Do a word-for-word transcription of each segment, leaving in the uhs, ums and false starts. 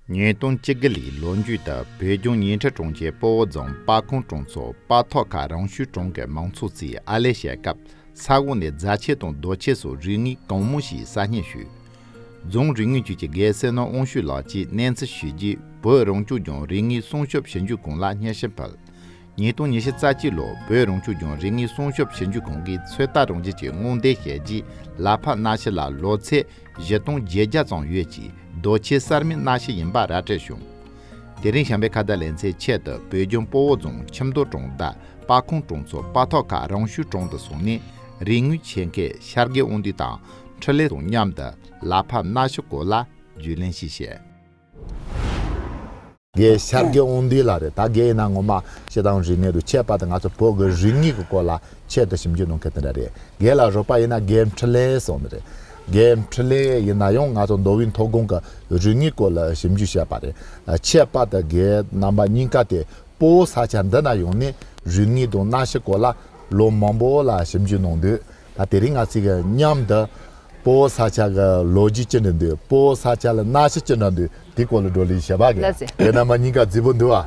ཉིས་སྟོང་བཅུ་དགུ་ལོའི་ལོ་མཇུག་ཏུ་བོད་ལྗོངས་ཉི་ཁྲི་གྲོང་ཁྱེར་སྤོ་བོ་རྫོང་སྤ་ཁོང་གྲོང་ཚོ་སྤ་ཐོག་ཁ་རང་ཤུལ་གྲོང་གི་མང་ཚོགས་ཚོས་ཨར་ལས་བྱེད་སྐབས་ས་འོག་ནས་རྫ་ཆས་དང་རྡོ་ཆས་སོགས་རིག་དངོས་གང་མང་ཞིག་གསར་རྙེད་ཞུས། རྫོང་རིག་དངོས་ཅུས་ཀྱི་འགན་བསོད་ནམས་དབང་ཕྱུག་ལགས་ཀྱིས་གནས་ཚུལ་ཞུས་རྗེས་བོད་རང་སྐྱོང་ལྗོངས་རིག་དངོས་སྲུང་སྐྱོབ་ཞིབ་འཇུག་ཁང་ལ་སྙན་ཞུ་ཕུལ། ཉིས་སྟོང་ཉི་ཤུ་རྩ་གཅིག་ལོར་བོད་རང་སྐྱོང་ལྗོངས་རིག་དངོས་སྲུང་སྐྱོབ་ཞིབ་འཇུག་ཁང་གིས་ཚོད་ལྟ་རང་བཞིན་གྱི་དངོས་འདས་བཤད་རྗེས་ལག་ཕབ་སྣ་ཤུ་ལ་ལོ་ཚད་བཞི་སྟོང་བརྒྱད་བརྒྱ་ཙམ་ཡོད་ཅིང་རྡོ་ཆས་གསར་མའི་སྣ་ཤུ་ཡིན་པ་ར་སྤྲོད་བྱུང་། དེ་རིང་བྱམས་པའི་ཁ་བརྡ་ལེ་ཚན་ཆེད་དུ་བོད་ལྗོངས་སྤོ་བོ་རྫོང་ཁྱིམ་ཐོག་གྲོང་རྡལ་སྤ་ཁོང་གྲོང་ཚོ་སྤ་ཐོག་ཁ་རང་ཤུལ་གྲོང་དུ་སོང་ནས་རིག་དངོས་ཆེད་མཁས་ཤར་དགེ་དབང་འདུས་དང་འཕྲིན་ལས་དང་མཉམ་དུ་ལག་ཕབ་སྣ་ཤུ་སྐོར་ལ་རྒྱུས་ལོན་ཞིག་བྱས། རྒན་ཤར་དགེ་དབང་འདུས་ལགས་རེད། ད་རྒན་ཡིན་ན་ངོ་མ་སྤྱིར་བཏང་རིག་གནས་དང་ཁྱད་པར་དུ་ང་ཚོ་བོད་ཀྱི་རིག་དངོས་ཀྱི་སྐོར་ལ་ཆེད་དུ་ཞིབ་འཇུག་གནང་མཁན་དེ་འདྲ་རེད། རྒན་ལགས་རོགས་པ་ཡིན་ན་རྒན་འཕྲིན་ལས་སོང་ནི་རེད། རྒན་འཕྲིན་ལས་ཡིན་ན་ཡང་ང་ཚོ་མདོ་དབུས་མཐོ་སྒང་གི་རིག་དངོས་སྐོར་ལ་ཞིབ་འཇུག་བྱས་པ་རེད། ཁྱད་པར་དུ་རྒན་རྣམ་པ་གཉིས་ཀ་དེ་སྤོ་བོ་ས་ཆ་འདི་ན་ཡོང་ནས་རིག་དངོས་དང་གནའ་ཤུལ་སྐོར་ལ་ལོ་མང་པོ་ལ་ཞིབ་འཇུག་གནང་དུས། ད་དེ་རིང་ང་ཚོ་གི་མཉམ་དུ་སྤོ་བོ་ས་ཆ་གི་ལོ་རྒྱུས་ཅི་འདྲ་འདུག་སྤོ་བོ་ས་ཆ་ལ་གནའ་ཤུལ་ཅི་འདྲ་འདུག་དེ་སྐོར་ལ་བགྲོ་གླེང་བྱེད་པ་གི། ལགས་སོ། དེ་རྣམ་པ་གཉིས་ཀ་རྫིག་པོ་འདུག་ཨ།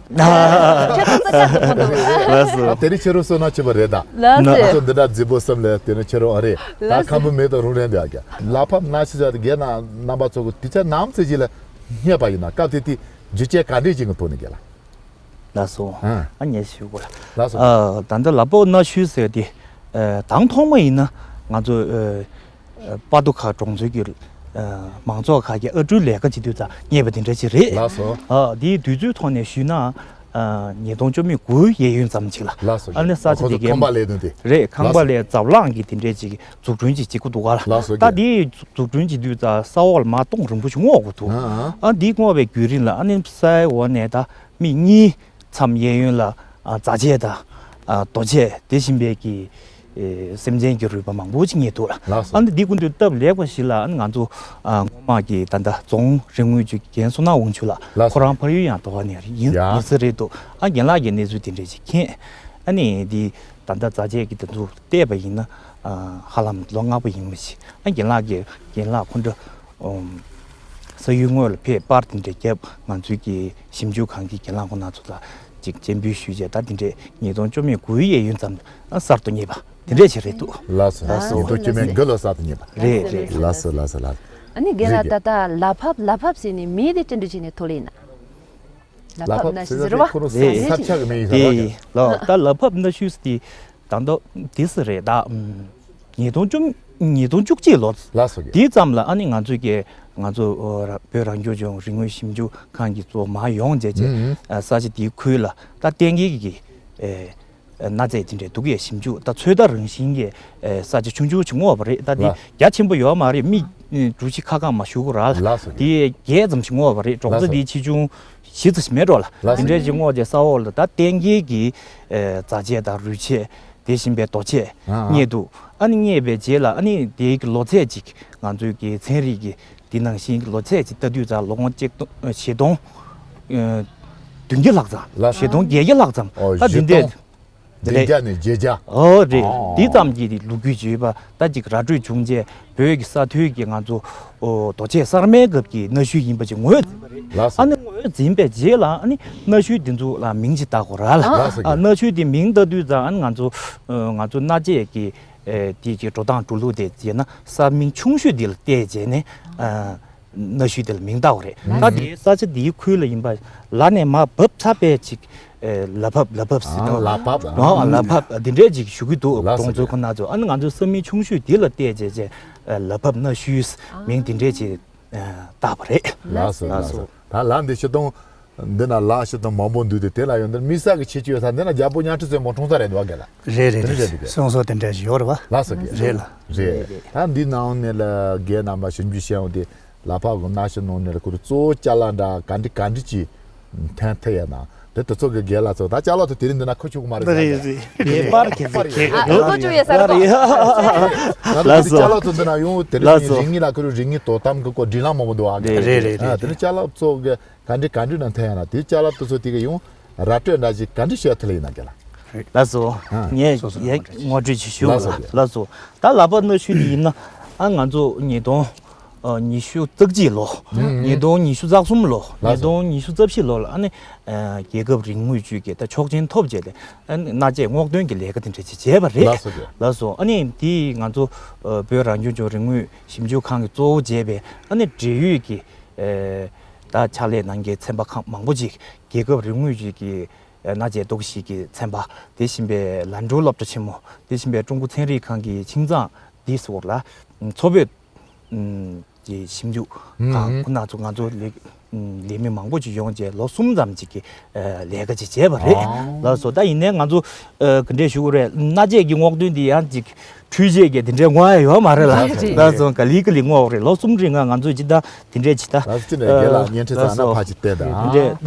ཁྱེད་ཚོ་ས་ཆ་རྫིག་པོ་འདུག་ལགས་སོ། དེ་རིང་ཁྱེད་རང་བསོད་ནམས་ཆེ་བ་རེད་ད། ལགས་སོ། ང་ཚོ་འདི་འདྲ་རྫིག་པོ་བསམ་ལས་དེ་ནི་ཁྱེད་རང་ཨ་རེད། ད་ལགས་སོ། ཁམ་བུ་མེད་དང་རུང་རན་འདུག་ཨ་གི། ལག་ཕབ་གནའ་ཤུལ་ཟེར་དེ་རྒན་རྣམ་པ་ཚོ་གི་དུས་ཚོད་ནམ་ཚེ་གཅིག་ལ་རྙེད་པ་ཡིན་ན་སྐབས་དེ་དུས་རྒྱུ་རྐྱེན་ག་འདྲས་ཅིག་གི་ཐོག་ནས་རྒན་ལགས། ལགས་སོ། ཨ། ཨ་ངས་ཞུ་དགོས་ལ། ལགས་སོ། ཨ། ད་ལྟ་ལག་ཕབ་གནའ་ཤུལ་ཟེར་དེ། ཨ། དང་ཐོག་མ་ཡིན་ན་ང་ཚོ་ཨ། ཨ། སྤ་ཐོག་ཁ་གྲོང་ཚོའི་གི། ཨ། མང་ཚོགས་ཁག་གི་ཨར་སྐྲུན་ལས་ཀ་བྱེད་དུས་ཙང་རྙེད་པ་དེ་འདྲ་ཅིག་རེད། ལགས་སོ། ཨ། དེའི་དུས་ཚོད་ཐོག་ནས་ཞུས་ན། ཨ། ཉིས་སྟོང་བཅོ་མེད་དགུའི་གཡས་གཡོན་ཙམ་ཅིག་ལ། ལགས་སོ། ཨ་ནི་ས་ཆ་དེ་གའི་ཁང་པ་ལས་དོན་དེ། རེད། ཁང་པ་ལས་རྫབ་རླངས་ཀྱི་དེ་འདྲས་ཅིག་འཛུགས་སྐྲུན་ཅིག་བྱེད་ཀྱི་འདུག་ག་ལ། ལགས་སོ། ད་དེའི་འཛུགས་སྐྲུན་བྱེད་དུས་ཙང་ས་འོག་ལ་མར་སྟོང་རིང་པོ་ཞིག་སྔོག་དགོས་འདུག་ཨ། ཨ་འདི་སྔོག་པའི་བརྒྱུད་རིམ་ལ་ཨ་ནི་སའི་འོག་ནས་ད། མི་གཉིས་མཚམས་གཡས་གཡོན་ལ། ཨ། རྫ་ཆས་དང་། ཨ། རྡོ་ཆས་དེ་བཞིན་པའི་གི། ཨེ། སེམས་ཅན་གྱི་རུས་པ་མང་པོ་ཅིག་རྙེད་འདུག་ལ། ལགས་སོ། ཨ་ནི་འདི་སྐུ་མདུན་སྟབས་ལེགས་པ་ཞིག་ལ་ཨ་ནི་ང་ཚོ། ཨ། སྔོན་མ་གི་ད་ལྟ་རྫོང་རིག་དངོས་ཅུས་ཀྱི་རྒན་བསོད་ནམས་དབང་ཕྱུག་ལགས། ལགས་སོ། ཁོ་རང་ཕ་ཡུལ་ཡང་དོ་བ་ནས་ཡིན། ཡ། ཡིན་ས་རེད་འདུག་ཨ་རྒན་ལགས་ཀྱིས་གནས་ཚུལ་དེ་འདྲས་ཅིག་མཁྱེན། ཨ་ནི་འདི་ད་ལྟ་རྫ་ཆས་ཀྱི་དེ་ཚོ་བལྟས་པ་ཡིན་ན། ཨ། ཧ་ལམ་ལོ་ལྔ་པོ་ཡིན་མི་ཤེས། ཨ། རྒན་ལགས་ཀྱིས་རྒན་ལགས་ཁོང་ཁྲོ། ཨོམ། ས་ཡུལ་དངོས་ལ་ཕེབས་པར་དེ་འདྲའི་རྒྱབ་ང་ཚོའི་གི་ཞིབ་འཇུག་ཁང་གི་རྒན་ལགས་ཁོང་རྣམ་ཚོ་ལ་ཅིག་སྤྱན་འབུལ་ཞུས་རྗེས་ད་དེ་འདྲའི་ཉིས་སྟོང་བཅོ་མེད་དགུའི་གཡས་གཡོན་ཙམ་གསར་དུ་རྙེད་པ་དེ་འདྲས་ཞིག་རེད་འདུག་ལགས་སོ། ལགས་སོ། ཉིས་སྟོང་བཅོ་མེད་དགུ་ལོ་གསར་དུ་རྙེད་པ། རེད་རེད། ལགས་སོ་ལགས་སོ་ལགས། ཨ་ནི་རྒན་ལགས། རེད། ད་ལྟ་ལག་ཕབ་ལག་ཕབ་ཟེར་ནས་མིང་དེ་ཅི་འདྲ་བྱས་ནས་ཐོགས་ལེ་ཡིན་ན། ལག་ཕབ་ན་ཟེར་བ། ཁོ་རང་རེད། ས་ཆ་གི་མིང་ཡིན་ས་རེད། རེད་ལགས། ད་ལག་ཕབ་གནའ་ཤུལ་དེ། ད་ལྟ་དེ་སུ་རེད་ད། ཉིས་སྟོང་བཅུ། ཉིས་སྟོང་བཅུ་གཅིག་ལོ། ལགས་སོ། དེ་ཙམ་ལ་ཨ་ནི་ང་ཚོ་གི་ང་ཚོ་བོད་རང་སྐྱོང་ལྗོངས་རིག་དངོས་ཞིབ་འཇུག་ཁང་གི་གཙོ་མ་ཡོང་བྱས་བྱས། ཨ། ས་ཆ་དེའི་ཁུལ་ལ་ད་གཏན་འཁེལ་གྱི་ཨེ། གནའ་རྫས་དེ་འདྲའི་འདུག་ཡས་ཞིབ་འཇུག་ད་ཚོད་ལྟ་རང་བཞིན་གྱི་ཨེ། ས་ཆ་ཆུང་ཆུང་ཅིག་སྔོག་པ་རེད། ད་དེ་རྒྱ་ཆེན་པོ་ཡོད་མ་རེད། མི་གྲུ་བཞི་ཁ་གང་མ་ཞུ་གི་ར་ལ། ལགས་སོ། དེ་བརྒྱད་ཙམ་ཞིག་སྔོག་པ་རེད། གྲོང་ཚོ་དེའི་ཆེ་ཆུང་བཞི་ཙམ་ཞིག་མེད་འགྲོ་ལ། ལགས་སོ། དེ་འདྲའི་ཅིག་སྔོག་བྱས་ས་འོག་ལ་ད་གཏན་འཁེལ་གྱི་ཨེ། རྫ་ཆས་དང་རུས་ཆས། དེ་བཞིན་པའི་རྡོ་ཆས་ཨ་ཨ་རྙེད་འདུག་ཨ་ནི་རྙེད་པའི་རྗེས་ལ་ཨ་ནི་དེའི་གི་ལོ་ཚད་ཅིག་ང་ཚོའི་གི་ཚན་རིག་གི་དེ་ནང་བཞིན་གྱི་ལོ་ཚད་ཅིག་ལྟ་དུས་ཙང་ལོ་ངོ་གཅིག་སྟོང་། ཨ། བཞི་སྟོང་། ཨ། བདུན་བརྒྱ་ལྷག་ཙམ། ལགས། བཞི་སྟོང་བརྒྱད་བརྒྱ་ལྷག་ཙམ། ཨོ། ད་འདི་འདྲས། བཞི་སྟོང་བདུན་བརྒྱ་ནས་བརྒྱད་བརྒྱ། ཨོ་རེད། ཨོ། འདི་ཙམ་གྱི་ལོ་རྒྱུས་བརྗོད་པ་ད་ཅིག་ར་སྤྲོད་བྱུང་རྗེས་བོད་ཀྱི་ས་མཐོའི་གི་ང་ཚོ། ཨོ། རྡོ་ཆས་གསར་མའི་སྐབས་ཀྱི་གནའ་ཤུལ་ཡིན་པ་ཅིག་ངོས་འཛིན་པ་རེད། ལགས་སོ། ཨ་ནི་ངོས་འཛིན་པའི་རྗེས་ལ་ཨ་ནི་གནའ་ཤུལ་འདི་ཚོ་ལ་མིང་ཅིག་བཏགས་དགོས་ར་ལ། ལགས་སོ། ཨ། གནའ་ཤུལ་འདི་མིང་བཏགས་དུས་ཙང་ཨ་ནི་ང་ཚོ། ཨ། ང་ཚོ་གནའ་རྫས་ཀྱི། ཨེ། དེ་གི་འགྲོ་སྟངས་འགྲོ་ལུགས་དེ་བྱས་ན་ས་མིང་ཆུང་ཤོས་དེ་ལ་བལྟས་བྱས་ནས། ཨ། གནའ་ཤུལ་དེ་ལ་མིང་བཏགས་པ་རེད། ད་དེའི་ས་ཆ་དེའི་ཁུལ་ལ་ཡིན་པ་ལ་ནས་མར་བབས་ཚར་བའི་ཅིག་ཨེ། ལག་ཕབ་ལག་ཕབ་ཟེར། ཨ། དུས། ལག་ཕབ། ཨ། ལག་ཕབ་འདི་འདྲས་ཅིག་ཞུ་གི་འདུག་ལགས་སོ། གྲོང་ཚོ་ཁོ་ན་ཚོ། ཨ་ནི་ང་ཚོའི་ས་མིང་ཆུང་ཤོས་དེ་ལ་བལྟས་བྱས་བྱས། ཨ། ལག་ཕབ་གནའ་ཤུལ་མིང་དེ་འདྲས་ཅིག་ཨ། བཏགས་པ་རེད། ལགས་སོ། ལགས་སོ། ལགས་སོ། ད་ལམ་འདི་ཕྱི་དང་། འདི་ན་ལ་ཕྱི་དང་མང་པོ་འདུག་སྟེ། དེ་ལ་ཡོང་དུས་དམིགས་བསལ་གྱི་ཁྱད་ཆོས་ཡོད་ས་འདི་ན་རྒྱལ་པོ་གཉའ་ཁྲི་བཙན་པོ་འཁྲུངས་ས་རེད་འདུག་ག་ལ། རེད་རེད། དེ་འདྲ་རེད་རེད་འདུག་ག། གསུང་སྲོལ་དེ་འདྲ་ཞིག་ཡོད་རེད་བ། ལགས་སོ། རེད་ལ། རེད། ད་འདི་ནང་ནས་ལ་རྒན་རྣམ་པ་ཞིབ་འཇུག་བྱས་ཡོང་དུས་ལག་ཕབ་ཀྱི་གནའ་ཤུལ་ནང་ནས་ལ་ཁོ་རང་གཙོ་བོ་ཅ་ལག་འདྲ་ག་འདྲ་ག་འདྲ་ཅིག་འཐེན་ཐུབ་ཡོད་ན། དེ་དེ་ཚོ་གི་རྒན་ལགས་ཚོ་ད་ཅ་ལག་ཚོ་དེ་རིང་འདི་ན་ཁུར་ཆོག་གི་མ་རེད། རེད་རེད། རེད། པར་ཁྱེར་ཚེ་ཁྱེར་གི། ཨ། ཁོ་ཆོག་ཡོད་ས་རེད། ད་ལགས་སོ། ཅ་ལག་ཚོ་འདི་ན་ཡོང་དེ་རིང་ལགས་སོ། རིག་དངོས་ལ་ཁོ་རང་རིག་དངོས་དོ་དམ་གི་སྐོར་སྒྲིག་ལམ་མང་པོ་འདུག་ཨ། རེད་རེད་རེད། ཨ། དེ་རིང་ཅ་ལག་ཚོ་གི་ག་འདྲ་ག་འདྲ་ནང་འཐེན་ཡོད་ན། དེ་ཅ་ལག་དེ་ཚོ་དེ་གི་ཡང་ར་སྤྲོད་འདྲ་ཞིག་ག་འདྲ་བྱས་ཐུབ་ལེ་ཡིན་ན་རྒན་ལགས། ལགས་སོ། ཨ། ངས་ངོ་སྤྲོད་ཅིག་ཞུ། ལགས་སོ། ལགས་སོ། ད་ལག་པ་གནའ་ཤུལ་དེ་ཡིན་ན། ཨ། ང་ཚོ་ཉིས་སྟོང་ ཨ་ཉི་ཤུ་རྩ་གཅིག་ལོ། ཨུ་ཨུ། ཉིས་སྟོང་ཉི་ཤུ་རྩ་གསུམ་ལོ། ལགས་སོ། ཉིས་སྟོང་ཉི་ཤུ་རྩ་བཞི་ལོ་ལ་ཨ་ནི་ཨ་རྒྱལ་ཁབ་རིག་དངོས་ཅུས་ཀྱི་ད་ཆོག་མཆན་ཐོབ་རྗེས་ལ་ཨ་ནི་གནའ་དཔྱད་སྔོག་འདོན་གྱི་ལས་ཀ་དེ་འདྲ་ཅིག་བྱས་པ་རེད། ལགས་སོ། ལགས་སོ། ཨ་ནི་དེ་ང་ཚོ་ཨ་བོད་རང་སྐྱོང་ལྗོངས་རིག་དངོས་ཞིབ་འཇུག་ཁང་གིས་གཙོ་བོ་བྱས་པའི་ཨ་ནི་འབྲེལ་ཡོད་ཀྱི་ཨ་ད་ཕྱག་ལས་གནང་མཁན་ཚན་པ་ཁག་མང་པོ་ཅིག་རྒྱལ་ཁབ་རིག་དངོས་ཅུས་ཀྱི་གནའ་དཔྱད་རྟོག་ཞིབ་ཀྱི་ཚན་པ། དེ་བཞིན་པའི་ལན་ཀྲོའུ་སློབ་གྲྭ་ཆེན་མོ། དེ་བཞིན་པའི་ཀྲུང་གོ་ཚན་རིག་ཁང་གི་ཆིང་ཙང་དེ་སོགས་ལ་མཚོ་བོད་ཀྱི་ཞིབ་འཇུག་ཁང་ཁོ་ན་ཚོ་ང་ཚོ་ལས་ལས་མི་མང་པོ་ཅིག་ཡོང་རྗེས་ལོ་གསུམ་ཙམ་ཅིག་གི་ལས་ཀ་ཅིག་བྱས་པ་རེད། ལགས་སོ། ད་ཡིན་ནའི་ང་ཚོ་ག་འདྲས་ཞུ་དགོས་རེད། གནའ་དཔྱད་ཀྱི་སྔོག་འདོན་འདི་ཡང་ཅིག་འཕྲུལ་ཆས་ཀྱི་དེ་འདྲས་བསྔོག་ཡ་ཡོད་མ་རེད་ལ། ལགས་སོ། ལགས་སོ། ག་ལེ་ག་ལེ་བསྔོག་རེད། ལོ་གསུམ་རིང་ང་ང་ཚོས་ཅི་ད་དེ་འདྲས་ཅི་ད། ལགས་སོ། ཅི་ནས་རྒན་ལགས་བརྙན་འཕྲིན་ཚང་ན་ཕ་ཅིག་བལྟས་ད། དེ་འདྲས་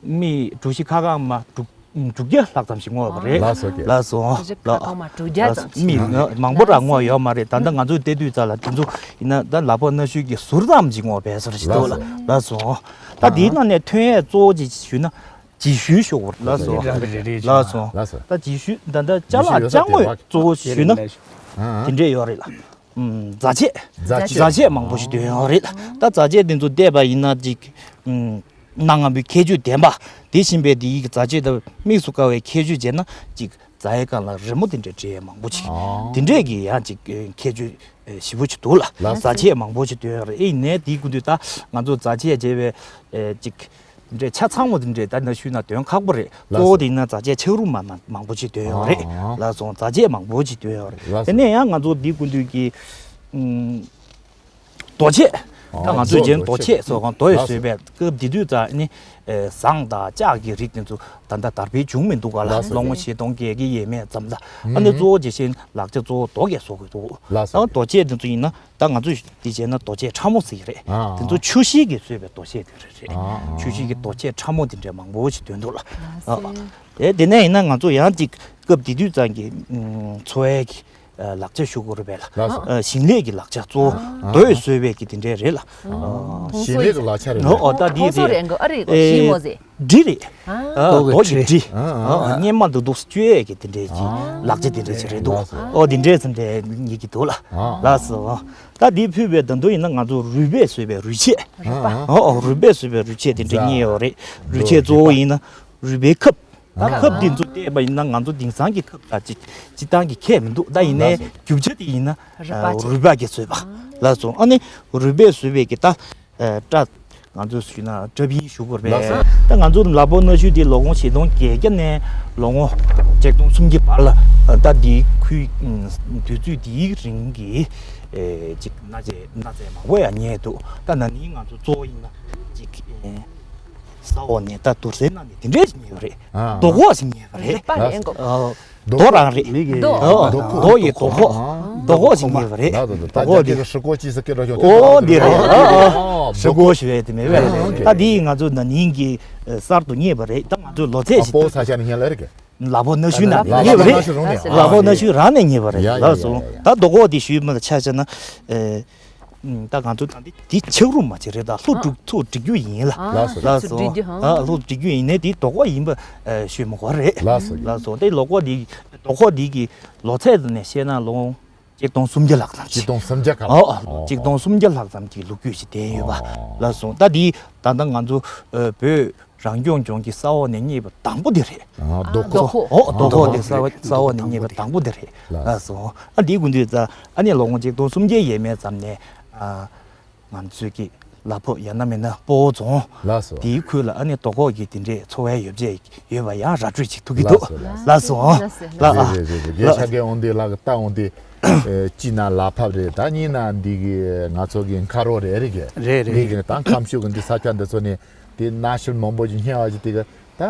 མི་གྲུ་བཞི་ཁ་གང་མ་དྲུག་དྲུག་བརྒྱ་ལྷག་ཙམ་ཞིག་བསྔོགས་པ་རེད། ལགས་སོ། ལགས་སོ། གྲུ་བཞི་ཁ་གང་མ་དྲུག་བརྒྱ་ཙམ་ཞིག་མི་མང་པོ་རང་བསྔོགས་ཡོད་མ་རེད། ད་ལྟ་ང་ཚོས་བལྟས་དུས་ཙམ་ལ་དེ་ཚོ་ཡིན་ན་ད་ལག་པ་སྣ་ཤུ་གི་ཟུར་ཙམ་ཞིག་བསྔོགས་པའི་ཟུར་ཞིག་འདུག་ལ། ལགས་སོ། ད་དེའི་ནང་ནས་ཐོན་ཡས་གཙོ་བོ་ཅིག་ཞུས་ན་རྗེས་ཤུལ་ཞུ་དགོས་རེད། ལགས་སོ། རང་རེ་རེ་རེ་ལགས་སོ། ལགས་སོ། ད་རྗེས་ཤུལ་ད་ལྟ་ཅ་ལག་ཅ་དངོས་གཙོ་བོ་ཞུས་ན་དེ་འདྲས་ཡོད་རེད་ལ། རྫ་ཆས། རྫ་ཆས། རྫ་ཆས་མང་པོ་ཞིག་ཐོན་ཡོད་རེད། ད་རྫ་ཆས་དེ་ཚོ་བལྟས་པ་ཡིན་ན་ཅིག་གནའ་སྔ་མོའི་ཁྱད་ཆོས་ལྡན་པ། དེ་བཞིན་པའི་དེའི་རྫ་ཆས་དང་དམིགས་སུ་བཀར་བའི་ཁྱད་ཆོས་བྱས་ན་ཅིག་རྫའི་སྒང་ལ་རི་མོ་དེ་འདྲ་བྲིས་མང་པོ་ཅིག་དེ་འདྲས་ཀྱི་ཡང་ཅིག་ཁྱད་ཆོས་ཞེ་པོ་ཅིག་འདུག་ལ། རྫ་ཆས་མང་པོ་ཞིག་ཐོན་ཡོད་རེད། ཨེ་ཡིན་ནའི་དེའི་སྐུ་མདུན་ད་ང་ཚོ་རྫ་ཆས་བྱས་པའི་ཅིག་དེ་འདྲའི་ཆ་ཚང་བ་དེ་འདྲའི་ད་ནང་ཞུས་ན་འདོན་ཁག་པོ་རེད། ལགས་སོ། གཙོ་བོ་དེ་ཡིན་ན་རྫ་ཆས་ཆག་རུམ་མ་མ་མང་པོ་ཅིག་འདོན་ཡོད་རེད། ཨང་། ལགས་སོ། རྫ་ཆས་མང་པོ་ཅིག་འདོན་ཡོད་རེད། ལགས་སོ། དེ་ནས་ཡང་ང་ཚོ་འདི་སྐུ་མདུན་གྱི་ཨུམ། རྡོ་ཆས། ད་ཨང་། ང་ཚོས་རྡོ་རྗེས་རྡོ་ཆས་ཆས་སོགས་གང་རྡོ་ཡི་ལགས་སོ། བཟོས་པའི་སྐབས་དེ་དུས་ཙང་ནི་ཨེ་ཟངས་དང་ལྕགས་ཀྱི་རིགས་དེ་ཚོ་ད་ལྟ་དར་སྤེལ་བྱུང་མི་འདུག་ག་ལ། ལགས་སོ། ལོ་ངོ་བཞི་སྟོང་བརྒལ་གྱི་ཡས་མས་ཙམ་ལ། ཨ་ནི་ཨུམ། གཙོ་བོ་ཇི་བཞིན་ལག་ཆ་གཙོ་བོ་རྡོ་གིས་བཟོ་དགོས་འདུག་ལགས་སོ། ད་རྡོ་ཆས་དེ་ཚོ་ཡིན་ན། ད་ང་ཚོས་འདི་བྱས་ན་རྡོ་ཆས་ཕྲ་མོ་ཟེར་གྱི་རེད། ཨ། དེ་ཚོ་ཆུ་ཤེལ་གྱིས་བཟོས་པའི་རྡོ་ཆས་དེ་རེད། ཨ། ཆུ་ཤེལ་གྱི་རྡོ་ཆས་ཕྲ་མོ་དེ་འདྲ་མང་པོ་ཞིག་ཐོན་འདུག་ལ། ལགས་སོ། ཨ། དེ་དེ་ནས་ཡིན་ན་ང་ཚོ་ཡང་ཅིག་སྐབས་དེ་དུས་ཙང་གི་ཨུམ་འཚོ་བའི་གི་ཨ་ལག་ཆ་ཞུ་དགོས་རེད་པས་ལ། ལགས་སོ། ཨ་ཞིང་ལས་ཀྱི་ལག་ཆ་གཙོ་བོ་ཨ། རྡོས་བཟོས་པའི་གི་དེ་འདྲས་རེད་ལ། ཨ། ཞིང་ལས་ཀྱི་ལག་ཆ་རེད། ཨོ་ད་དེ་ཁོང་ཚོ་རེད། རེད་འགོ་ཨ་རེད། ཨེ། ཞིང་མོ་ཟེར། གྲི་རེད། ཨ། ཨ་རྡོ་གི་གྲི། ཨ་ཨ། ཨ་སྔས་མ་འདུག་འདུག་གཅོད་ཡས་ཀྱི་དེ་འདྲས་ཀྱི་ཨ། ལག་ཆ་དེ་འདྲས་ཅིག་རེད་འདུག་ལགས་སོ། ཨོ་དེ་འདྲས་ཙམ་དེ་ཉིད་ཀྱི་འདུག་ལ། ཨ། ལགས་སོ། ད་དེ་ཕུད་པའི་ད་དུང་ཡིན་ན་ང་ཚོ་རུས་པས་བཟོས་པའི་རུས་ཆས། རུས་པ། ཨ་ཨ། ཨོ་ཨོ་རུས་པས་བཟོས་པའི་རུས་ཆས་དེ་འདྲས་རྙེད་ཡོད་རེད། རུས་ཆས་གཙོ་བོ་ཡིན་ན་རུས་པའི་ཁབ། ད་ཨ་ཁབ་དེ་ཚོ་བལྟས་པ་ཡིན་ན་ང་ཚོ་དེང་སང་གི་ཁབ་དང་ཅི་སྤྱིར་བཏང་གི་ཁྱད་མི་འདུག་ད་ཡིན་ནའི་ལགས་སོ། རྒྱུ་ཆ་དེ་ཡིན་ན་རུས་པ་ཨ་ཅིག་རུས་པ་གིས་བཟོས་པ། ལགས་སོ། ཨ་ནི་རུས་པས་བཟོས་པའི་གི་ད་ཨ་སྐྲ། ང་ཚོས་ཞུས་ན་སྐྲ་བིན་ཞུ་དགོས་ལགས་པས། སོ། ད་ང་ཚོ་ལ་ཕོགས་གནའ་ཤུལ་འདི་ལོ་ངོ་ཆིག་སྟོང་བརྒྱད་བརྒྱ་ནས་ལོ་ངོ་ཆིག་སྟོང་སུམ་བརྒྱ་བར་ལ་ད་འདིའི་ཁུལ་དུས་ཚོད་འདིའི་རིང་གི་ཨེ་ཅིག་གནའ་རྫས་གནའ་རྫས་མང་པོ་ཡང་རྙེད་འདུག་ད་ན་ནིང་ང་ཚོ་གཙོ་བོ་ཡིན་ན་ཅིག་ཨེ་ས་འོག་ནས་ད་དུར་སའི་ནང་ནས་དེ་འདྲས་ཞིག་རྙེད་པ་རེད། ཨ། རྡོ་ཁོག་ཞིག་རྙེད་པ་རེད། རུས་པ་རེད་འགོ། ཨ། རྡོ་རང་རེད། མི་གི་རྡོ། ཨ། རྡོ་ཁོག་རྡོ་ཡི་རྡོ་ཁོག་རྡོ་ཁོག་ཞིག་རྙེད་པ་རེད། ལགས་སོ། ད་རྡོ་ཁོག་རྒྱ་འདི་སྐད་ཧྲི་ཀོ་ཅི་ཟེར་སྐད་འདྲ་ཞིག་ཨོ་འདི་རེད། ཨ་ཨ། ཧྲི་ཀོ་ཞུ་ཡས་དེ་མེད་པས། ཨ་ཨ། ད་འདི་ང་ཚོ་ན་ནིང་གི་གསར་དུ་རྙེད་པ་རེད། ད་ང་ཚོའི་ལོ་ཚད་ཨ་ཞིག་སྤོ་ས་ཆ་ནས་རྙེད་ལ་རེད་གི། ལ་ཕོགས་གནའ་ཤུལ་ནང་ལ་ནས་རྙེད་པ་རེད། ཕོགས་གནའ་ཤུལ་རང་ནས་རྙེད་པ་རེད། ལགས་སོ། ཡ་ཡ་ཡ་ཡ། ད་རྡོ་ཁོག་འདི་ཞུས་མ་ད་ཆ་བཞག་ན་ཨེ། ད་ང་ཚོ་ད་འདི་འདི་ཆག་རུམ་མ་ཅིག་རེད། ད་ལྷུ་སྒྲིག་ཚུར་སྒྲིག་རྒྱུ་ཡིན་ལ། ལགས་སོ། ལགས་སོ། ལྷུ་སྒྲིག་རྒྱུ་ཧང་། ཨ་ལྷུ་སྒྲིག་རྒྱུ་ཡིན་ནའི་འདི་རྡོ་ཁོག་ཡིན་པ་ཨ་ཤོད་མི་དགོས་རེད། ལགས་སོ། ལགས་སོ། འདི་ལོ་ཁོག་འདི་རྡོ་ཁོག་འདི་གི་ལོ་ཚད་ནས་བཤད་ན་ལོ་ཆིག་སྟོང་སུམ་བརྒྱ་ལྷག་ཙམ་ཞིག་ཆིག་སྟོང་སུམ་བརྒྱ་ག་ཨོ་ཨོ་ཨོ། ཆིག་སྟོང་སུམ་བརྒྱ་ལྷག་ཙམ་གྱི་ལོ་རྒྱུས་ཤིག་ལྡན་ཡོད་པ། ཨོ། ལགས་སོ། ད་འདི་ད་ལྟ་ང་ཚོ་ཨ་བོད་རང་སྐྱོང་ལྗོངས་ཀྱི་ས་འོག་ནས་རྙེད་པ་དང་པོ་འདི་རེད། ཨ་རྡོ་ཁོག་རྡོ་ཁོག་ཨོ་རྡོ་ཁོག་འདི་ས་འོག་ས་འོག་ནས་རྙེད་པ་དང་པོ་འདི་རེད། ལགས་སོ། ཨ་འདིའི་སྐུ་མདུན་ད་ཨ་ནི་ལོ་ངོ་ཆིག་སྟོང་སུམ་བརྒྱའི་ཡས་མས་ཙམ་ནས་ཨ་ང་ཚོའི་གི་ལ་ཕོགས་ཡང་ན་མིན་ན་སྤོ་བོ་རྫོང་། ལགས་སོ། དེའི་ཁུལ་ལ་ཨ་ནི་རྡོ་ཁོག་གི་དེ་འདྲའི་འཚོ་བའི་ཡོ་བྱད་ཡོད་པ་ཡང་ར་སྤྲོད་ཅིག་ཐུག་གི་འདུག་ལགས་སོ། ལགས་སོ། ལགས་སོ། ལགས་ཨ། རེད་རེད་རེད་རེད། རྒན་ཤ་རྒན་འོང་དེ་ལག་ལྟ་འོང་དེ། ཨེ་གཅིག་ན་ལ་ཕོགས་རེད། ད་གཉིས་ན་འདི་གི་ང་ཚོ་གི་མཁར་རོ་རེད་རེད་གི། རེད་རེད། འདི་གི་ད་ཁམས་ཕྱོགས་གི་འདི་ས་ཆ་འདི་ཚོ་ནས་དེ་གནའ་ཤུལ་མང་པོ་ཞིག་རྙེད་པ་ཞིག་དེ་གི་ད་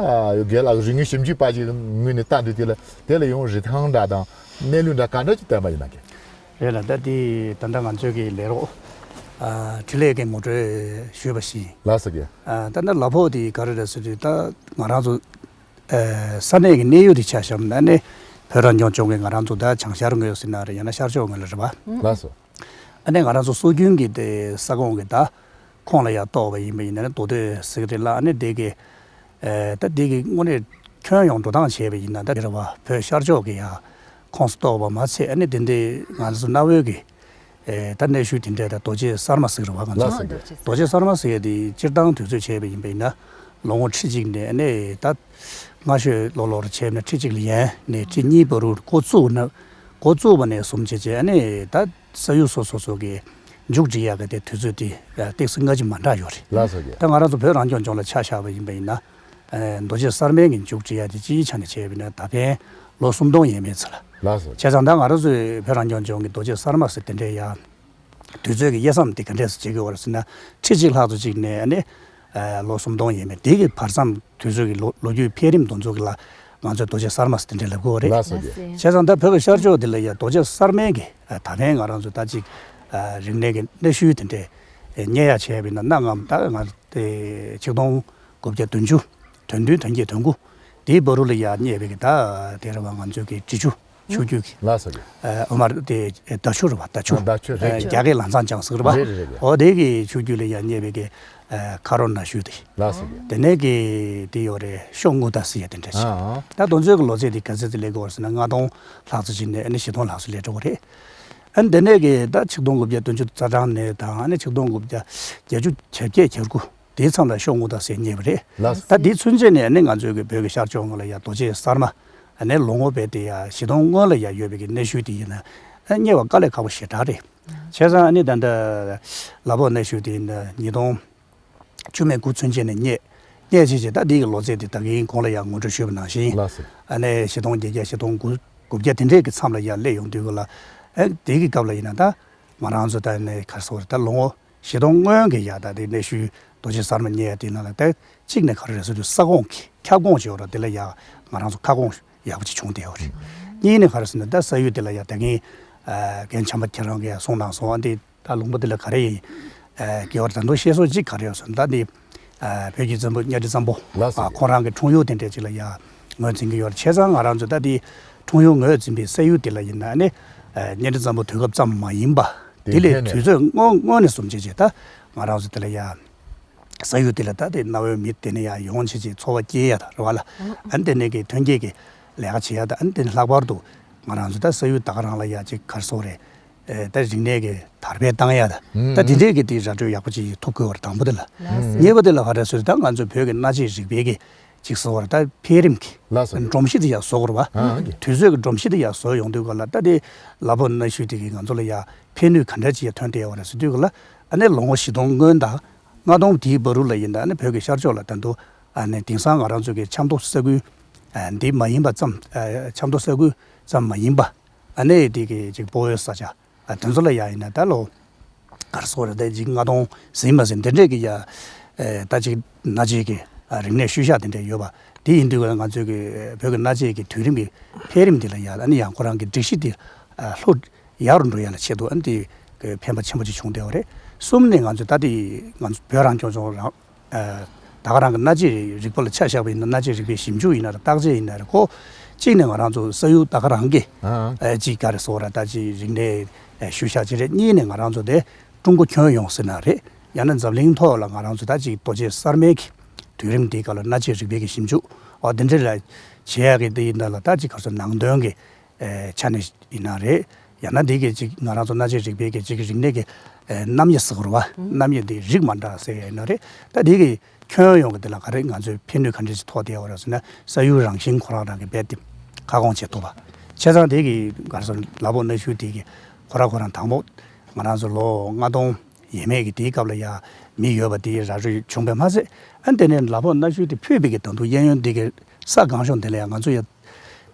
རྒན་ལགས་རིག་དངོས་ཞིབ་འཇུག་པ་ཞིག་ངོས་ནས་ལྟ་འདུག་དེ་ལ་དེ་ལ་ཡང་རིན་ཐང་འདྲ་དང་གནས་ལུགས་འདྲ་ག་འདྲ་ཅིག་བསྟན་པ་ཡིན་ན་གི། རེད་ལ། ད་དེ་ད་ལྟ་ང་ཚོའི་གི་ལས་རོགས་ཨ་འཕྲིན་ལས་ཀྱི་ངོ་སྤྲོད་ཞུས་པ་བཞིན། ལགས་སོ་གི། ཨ་ད་ལྟ་ལ་ཕོགས་དེ་ག་རེ་རེད་ཟེར་དུས་ད་ང་རང་ཚོ་ཨ་ས་གནས་ཀྱི་གནས་ཡུལ་དེ་ཆ་བཞག་ན་ནི་བོད་རང་སྐྱོང་ལྗོངས་ཀྱི་ང་རང་ཚོ་ད་བྱང་ཤར་ངོས་ཟེར་ན་རེད། ཡང་ན་ཤར་ཕྱོགས་ངོས་ལ་རེད་པ། ལགས་སོ། ཨ་ནི་ང་རང་ཚོ་སྲོལ་རྒྱུན་གྱི་དེ་ས་ཁོངས་ཀྱི་ད་ཁོངས་ལ་ཡར་གཏོགས་པ་ཡིན་པ་ཡིན་ན་ནི་རྡོ་སྟོད་ཟེར་གི་རེད་ལ། ཨ་ནི་དེ་གི་ཨེ་ད་འདི་གི་དངོས་གནས་ཁྱོན་ཡོངས་འགྲོ་སྟངས་བྱས་པ་ཡིན་ན་ད་རེད་བ། བོད་ཤར་ཕྱོགས་ཀྱི་ཡ་ཁོངས་སུ་གཏོགས་པ་མ་ཚད། ཨ་ནི་དེ་འདི་ང་ཚོ་གནའ་བོའི་གི་ ཨེ་ད་གནའ་ཤུལ་དེ་འདྲའི་ད་རྡོ་རྗེ་གསར་མ་ཟེར་བ་ང་ཚོ། ལགས་སོ། རྡོ་རྗེ་གསར་མ་ཟེར་ཡ་དེ་སྤྱིར་བཏང་དུས་ཚོད་བྱས་པ་ཡིན་པ་ཡིན་ན་ལོ་ངོ་ཁྲི་གཅིག་ནས་ཨ་ནི་ད་སྔ་ཤོས་ལོ་ལོར་བྱས་ན་ཁྲི་གཅིག་ལ་ཡན་ནས་ཁྲི་གཉིས་བར་དུ་འགོ་བཙུགས་ན་འགོ་བཙུགས་པ་ནས་བཟུང་བྱས་བྱས་ཨ་ནི་ད་ས་ཡུལ་སོ་སོ་སོ་གི་མཇུག་སྒྲིལ་ཡག་གི་དེ་དུས་ཚོད་དེ་ཏོག་ཙམ་སྔ་ཕྱི་མ་འདྲ་ཡོད་རེད། ལགས་སོ། ད་ང་རང་ཚོ་བོད་རང་སྐྱོང་ལྗོངས་ལ་ཆ་བཞག་པ་ཡིན་པ་ཡིན་ན། ཨེ་རྡོ་རྗེ་གསར་མའི་གི་མཇུག་སྒྲིལ་ཡ་དེ་སྤྱིའི་ཆ་ནས་བྱས་པ་ཡིན་ན་ད་ཕན་ལོ་སུམ་སྟོང་ཡས་མས་ཙམ་ལ། ལགས་སོ། བྱས་ཙང་ད་ང་རང་ཚོའི་བོད་རང་སྐྱོང་ལྗོངས་ཀྱི་རྡོ་རྗེ་གསར་མ་ཟེར་དེ་འདྲའི་ཡ། དུས་ཚོད་ཀྱི་དབྱེ་མཚམས་དེ་ག་འདྲས་སུ་བྱེད་ཀྱི་ཡོད་རེད་ཟེར་ན་ཁྲི་གཅིག་ལྷག་ཙམ་ཅིག་ནས་ཨ་ནི། ཨེ་ལོ་སུམ་སྟོང་ཡས་མས་དེ་གི་བར་མཚམས་དུས་ཚོད་ཀྱི་ལོ་ལོ་རྒྱུས་འཕེལ་རིམ་དེ་ཚོ་གི་ལ་ང་ཚོས་རྡོ་རྗེ་གསར་མ་ཟེར་དེ་འདྲ་ལབ་ཀྱི་ཡོད་རེད། ལགས་སོ། ལགས་སོ། བྱས་ཙང་ད་བོད་ཀྱི་ཤར་ཕྱོགས་དེ་ལ་ཡ་རྡོ་རྗེ་གསར་མའི་གི་ཨེ་ད་ཕན་ང་རང་ཚོ་ད་ཅིག་ཨེ་རིག་གནས་ཀྱི་གནའ་ཤུལ་དེ་འདྲས་ཨེ་རྙེད་ཡ་བྱས་པ་ཡིན་ན་གནའ་སྔ་མོ་ད་ང་དེ་ཆིག་སྟོང་དགུ་བརྒྱ་བདུན་ཅུ། དོན་བདུན་དོན་བརྒྱད་དོན་དགུ། དེའི་བར་དུ་ལ་ཡ་རྙེད་པའི་གི་ད་དེ་རེད་བ་ང་ཚོའི་གི་འབྲི་ཆུ་ཆུ་རྒྱུད་ཀྱི། ལགས་སོ། ཨ་འོ་མ་རེད་དེ་ཟླ་ཆུ་རེད་བ་ཟླ་ཆུ། ཨ་ཟླ་ཆུ་རེད། རྒྱ་སྐད་ལམ་སང་བྱང་ཟེར་བ། རེད་རེད་རེད། འོ་དེ་གི་ཆུ་རྒྱུད་ལ་ཡ་རྙེད་པའི་གི་ཁ་རོ་ན་ཤུལ་དེ། ལགས་སོ། དེ་ནས་གི་དེ་ཡོད་རེད་ཤོ་དངུལ་ད་ཟེར་ཡ་དེ་འདྲ་ཞིག་ཨ་ཨ། ད་དེ་ཚོའི་གི་ལོ་ཚད་དེ་ག་ཚད་དེ་སླེབས་ཀྱི་ཡོད་རེད་ཟེར་ན་ལྔ་སྟོང་ལྷག་ཙམ་ཞིག་ནས་ཨ་ནི་བཞི་སྟོང་ལྷག་ཙམ་སླེབས་འགྲོ་གི་རེད། ཨ་ནི་དེ་ནས་གི་ད་ཆིག་སྟོང་དགུ་བརྒྱ་བདུན་ཅུ་རྩ་གྲངས་ནས་དང་ཨ་ནི་ཆིག་སྟོང་དགུ་བརྒྱ་བརྒྱད་ཅུ་གྱ་བརྒྱད་གྱ་དགུ། དེའི་མཚམས་ལ་ཤོ་དངུལ་ད་ཟེར་རྙེད་པ་རེད། ལགས། ད་དེའི་ཚུན་ཆད་ནས་ནི་ང་ཚོའི་གི་བོད་ཀྱི་ཤར་ཕྱོགས་ངོས་ལ་ཡ་རྡོ་རྗེ་གསར་མ་ནས་ལོ་ངོ་བས་དེ་ཡ་བཞི་སྟོང་སྔོན་ལ་ཡ་ཡོད་པའི་གི་གནའ་ཤུལ་དེ་ཡིན་ན་རྙེད་པ་དཀའ་ལས་ཁག་པོ་ཞེ་དྲག་རེད། བྱས་ཙང་ནི་ད་ལྟ་ལ་བོ་གནའ་ཤུལ་དེ་ཡིན་ན་ཉིས་སྟོང་བཅུ་མེད་དགུ་ཚུན་ཆད་ནས་རྙེད། རྙེད་བྱས་བྱས་ད་དེའི་གི་ལོ་ཚད་དེ་ད་གིན་གོང་ལ་ཡ་ངོ་སྤྲོད་ཞུས་པ་ནང་བཞིན། ལགས་སོ། ཨ་ནི་བཞི་སྟོང་བརྒྱད་བརྒྱ་བཞི་སྟོང་དགུ་དགུ་བརྒྱ་དེ་འདྲས་ཀྱི་མཚམས་ལ་ཡ་སླེབས་ཡོང་དུས་གི་ལ་ཨ་དེ་གི་སྐབས་ལ་ཡིན་ན་ད་ང་རང་ཚོ་ད་ནི་ག་རེ་ཟེར་དགོས་རེད་ད་ལོ་ངོ་བཞི་སྟོང་སྔོན་གྱི་ཡ་ད་དེ་གནའ་ཤུལ་རྡོ་རྗེ་གསར་མ་རྙེད་ཡ་དེ་ནང་ལ་ད་གཅིག་ནས་ག་རེ་རེད་ཟེར་དུས་ས་ཁོངས་ཀྱི་ཁྱབ་ཁོངས་བྱས་ཡོད་ར་དེ་ལ་ཡ་ང་རང་ཚོ་ཁ་སྐོང་ཡག་པོ་ཅིག་བྱུང་བསྡད་ཡོད་རེད། གཉིས་ནས་ག་རེ་ཟེར་ན་ད་ས་ཡུལ་དེ་ལ་ཡ་ད་གིན་ཨ་རྒན་བྱམས་པ་ཁྱེད་རང་གིས་གསུངས་གནང་སོང་ཨ་འདི་ད་ལུང་པ་འདི་ལ་ག་རེ་ཡིན། ཨ་དགེ་བར་ད་དུང་བཤད་སྲོལ་གཅིག་ག་རེ་ཡོད་ཟེར་ན་ད་འདི་ཨ་བོད་ཀྱི་བཙན་པོ་གཉའ་ཁྲི་བཙན་པོ་ལགས་སོ། ཨ་ཁོང་རང་གི་འཁྲུངས་ཡུལ་དེ་འདྲས་ཅིག་ལ་ཡ་ངོས་འཛིན་གྱི་ཡོད་རེད། བྱས་ཙང་ང་རང་ཚོ་ད་འདི་འཁྲུངས་ཡུལ་ངོས་འཛིན་པའི་ས་ཡུལ་དེ་ལ་ཡིན་ན་ནི་ཨ་གཉའ་ཁྲི་བཙན་པོ་དུས་སྐབས་ཙམ་མ་ཡིན་པ། དེ་དེ་ལས་ཕན་ནས་དུས་ཚོད་སྔོན་སྔོན་ནས་བཟུང་བྱས་བྱས་ད་ང་རང་ཚོ་དེ་ལ་ཡ། ས་ཡུལ་དེ་ལ་ད་དེ་གནའ་བོའི་མི་དེ་ནས་ཡ་ཡོང་བྱས་བྱས་འཚོ་བ་སྐྱེལ་ཡ་ད་རེད་བ་ལ། ཨ་ནི་དེ་ནས་ཀྱི་ཐོན་སྐྱེད་ཀྱི་ལས་ཀ་བྱེད་ཡ་ད་ཨ་ནི་དེ་ནས་ལྷག་པར་དུ་ང་རང་ཚོ་ད་ས་ཡུལ་ད་ག་རང་ལ་ཡ་ཅིག་ག་རེ་ཟེར་དགོས་རེད། ཨེ་ད་རིག་གནས་ཀྱི་དར་སྤེལ་བཏང་ཡ་ད་ད་དེ་འདྲས་ཀྱི་དེ་ར་སྤྲོད་ཡག་པོ་ཅིག་ཐུབ་དགོས་བ་རེད་དང་པོ་དེ་ལ། ལགས་སོ། གཉིས་པ་དེ་ལ་ག་རེ་ཟེར་ད་ང་ཚོ་བོད་ཀྱི་གནའ་རྫས་རིག་པའི་གི་ཅིག་ཟེར་བ་རེད་ད་འཕེལ་རིམ་གྱི་ལགས་སོ། སྒྲོམ་གཞི་དེ་ཡ་བཟོ་དགོས་རེད་བ། ཨ་དུས་ཚོད་ཀྱི་སྒྲོམ་གཞི་དེ་ཡ་བཟོ་ཡོང་དུས་ག་ལ་ད་དེ་ལ་བོ་གནའ་ཤུལ་དེ་གི་ང་ཚོ་ལ་ཡ་ཕན་ནུས་ག་འདྲ་ཅིག་ཡ་ཐོན་བསྡད་ཡོད་རེད་ཟེར་དུས་ག་ལ་ཨ་ནི་ལོ་ངོ་བཞི་སྟོང་སྔོན་དང་། ལྔ་སྟོང་དེའི་བར་དུ་ལ་ཡིན་ད་ཨ་ནི་བོད་ཀྱི་ཤར་ཕྱོགས་ལ་ད་དུང་ཨ་ནི་དེང་སང་ང་རང་ཚོ་གི་ཆབ་མདོ་ས་ཁུལ་ཨ་འདི་མ་ཡིན་པ་ཙམ་ཨ་ཆབ་མདོ་ས་ཁུལ་ཙམ་མ་ཡིན་པ་ཨ་ནི་དེ་གི་ཅིག་སྤོ་བོའི་ས་ཆ་ཨ་དེ་ཚོ་ལ་ཡ་ཡིན་ན་ད་ལོ་ག་རེ་ཟེར་དགོས་རེད་ད་ཅིག་ལྔ་སྟོང་ཟིན་མ་ཟིན་དེ་འདྲས་ཀྱི་ཡ་ཨེ་ད་ཅིག་གནའ་རྫས་ཀྱི་ཨ་རིག་གནས་ཤུལ་བཞག་དེ་འདྲས་ཡོད་པ་དེ་ཡིན་དུས་ང་ཚོའི་གི་བོད་ཀྱི་གནའ་རྫས་ཀྱི་དུས་རིམ་གྱི་འཕེལ་རིམ་དེ་ལ་ཡ་ཨ་ནི་ཡང་ཁོ་རང་གི་སྒྲིག་གཞི་དེ་ཨ་ལྷོ་ཡག་རུ་འགྲོ་ཡ་ལ་ཆེད་དུ་ཨ་ནི་དེ་གི་ཕན་པ་ཆེན་པོ་ཅིག་བྱུང་བསྡད་པ་རེད། གསུམ་ནས་ང་ཚོས་ད་དེ་ང་ཚོ་བོད་རང་སྐྱོང་ལྗོངས་རང་ཨ་ད་ག་རང་གི་གནའ་རྫས་རིག་པ་ལ་ཆ་བཞག་པ་ཡིན་ན་གནའ་རྫས་རིག་པའི་ཞིབ་འཇུག་ཡིན་ན་རེད་བརྟག་དཔྱད་ཡིན་ན་རེད་ཁོ་གཅིག་ནས་ང་རང་ཚོ་ས་ཡུལ་ད་ག་རང་གི་ཨ་ཨ་ཅིག་ག་རེ་ཟེར་དགོས་རེད་ད་ཅིག་རིག་གནས་ཨ་ཤུལ་བཞག་ཅིག་རེད། གཉིས་ནས་ང་རང་ཚོ་དེ་ཀྲུང་གོ་ཁྱོན་ཡོངས་ཟེར་ན་རེད་ཡང་ན་འཛམ་གླིང་ཐོག་ལ་ང་རང་ཚོ་ད་ཅིག་རྡོ་རྗེ་གསར་མའི་གི་དུས་རིམ་དེའི་སྐབས་ལ་གནའ་རྫས་རིག་པའི་གི་ཞིབ་འཇུག་ཨ་དེ་འདྲ་ལ་བྱེད་ཡག་གི་དེ་ཡིན་ད་ལ་ད་ཅིག་ག་རེ་ཟེར་ནང་དོན་གི་ཨེ་ཆ་ནས་ཡིན་ན་རེད། ཡང་ན་འདི་གི་ཅིག་ང་རང་ཚོ་གནའ་རྫས་རིག་པའི་གི་ཅིག་རིག་གནས་ཀྱི་ཨེ་རྣམ་དབྱེ་ཟེར་དགོས་རེད་བ། རྣམ་དབྱེ་འདི་རིགས་མ་འདྲ་ཟེར་ཡ་ཡིན་ན་རེད། ད་འདི་གི་ཁྱོན་ཡོངས་ཀྱི་འདི་ལ་ག་རེ་ང་ཚོས་ཕན་ནུས་ག་འདྲ་ཞིག་ཐོགས་བསྡད་ཡོད་རེད་ཟེར་ན་ས་ཡུལ་རང་བཞིན་ཁོ་རང་རང་གི་རྦད་དེ་ཁ་སྐོང་བྱེད་ཐུབ་པ། བྱས་ཙང་འདི་གི་ག་རེ་ཟེར་ལ་ཕོགས་གནའ་ཤུལ་འདི་གི་ཁོ་རང་ཁོ་རང་དང་པོ་ང་རང་ཚོ་ལོ་ལྔ་སྟོང་ཡས་མས་ཀྱི་དེའི་སྐབས་ལ་ཡ་མི་ཡོད་པ་དེ་ར་སྤྲོད་བྱུང་བས་མ་ཚད་ཨ་ནི་དེ་ནས་ལ་ཕོགས་གནའ་ཤུལ་དེ་ཕུད་པའི་གི་ད་དུང་གཡས་གཡོན་འདི་གི་ས་གང་བྱུང་དེ་ལ་ཡ་ང་ཚོ་ཡ་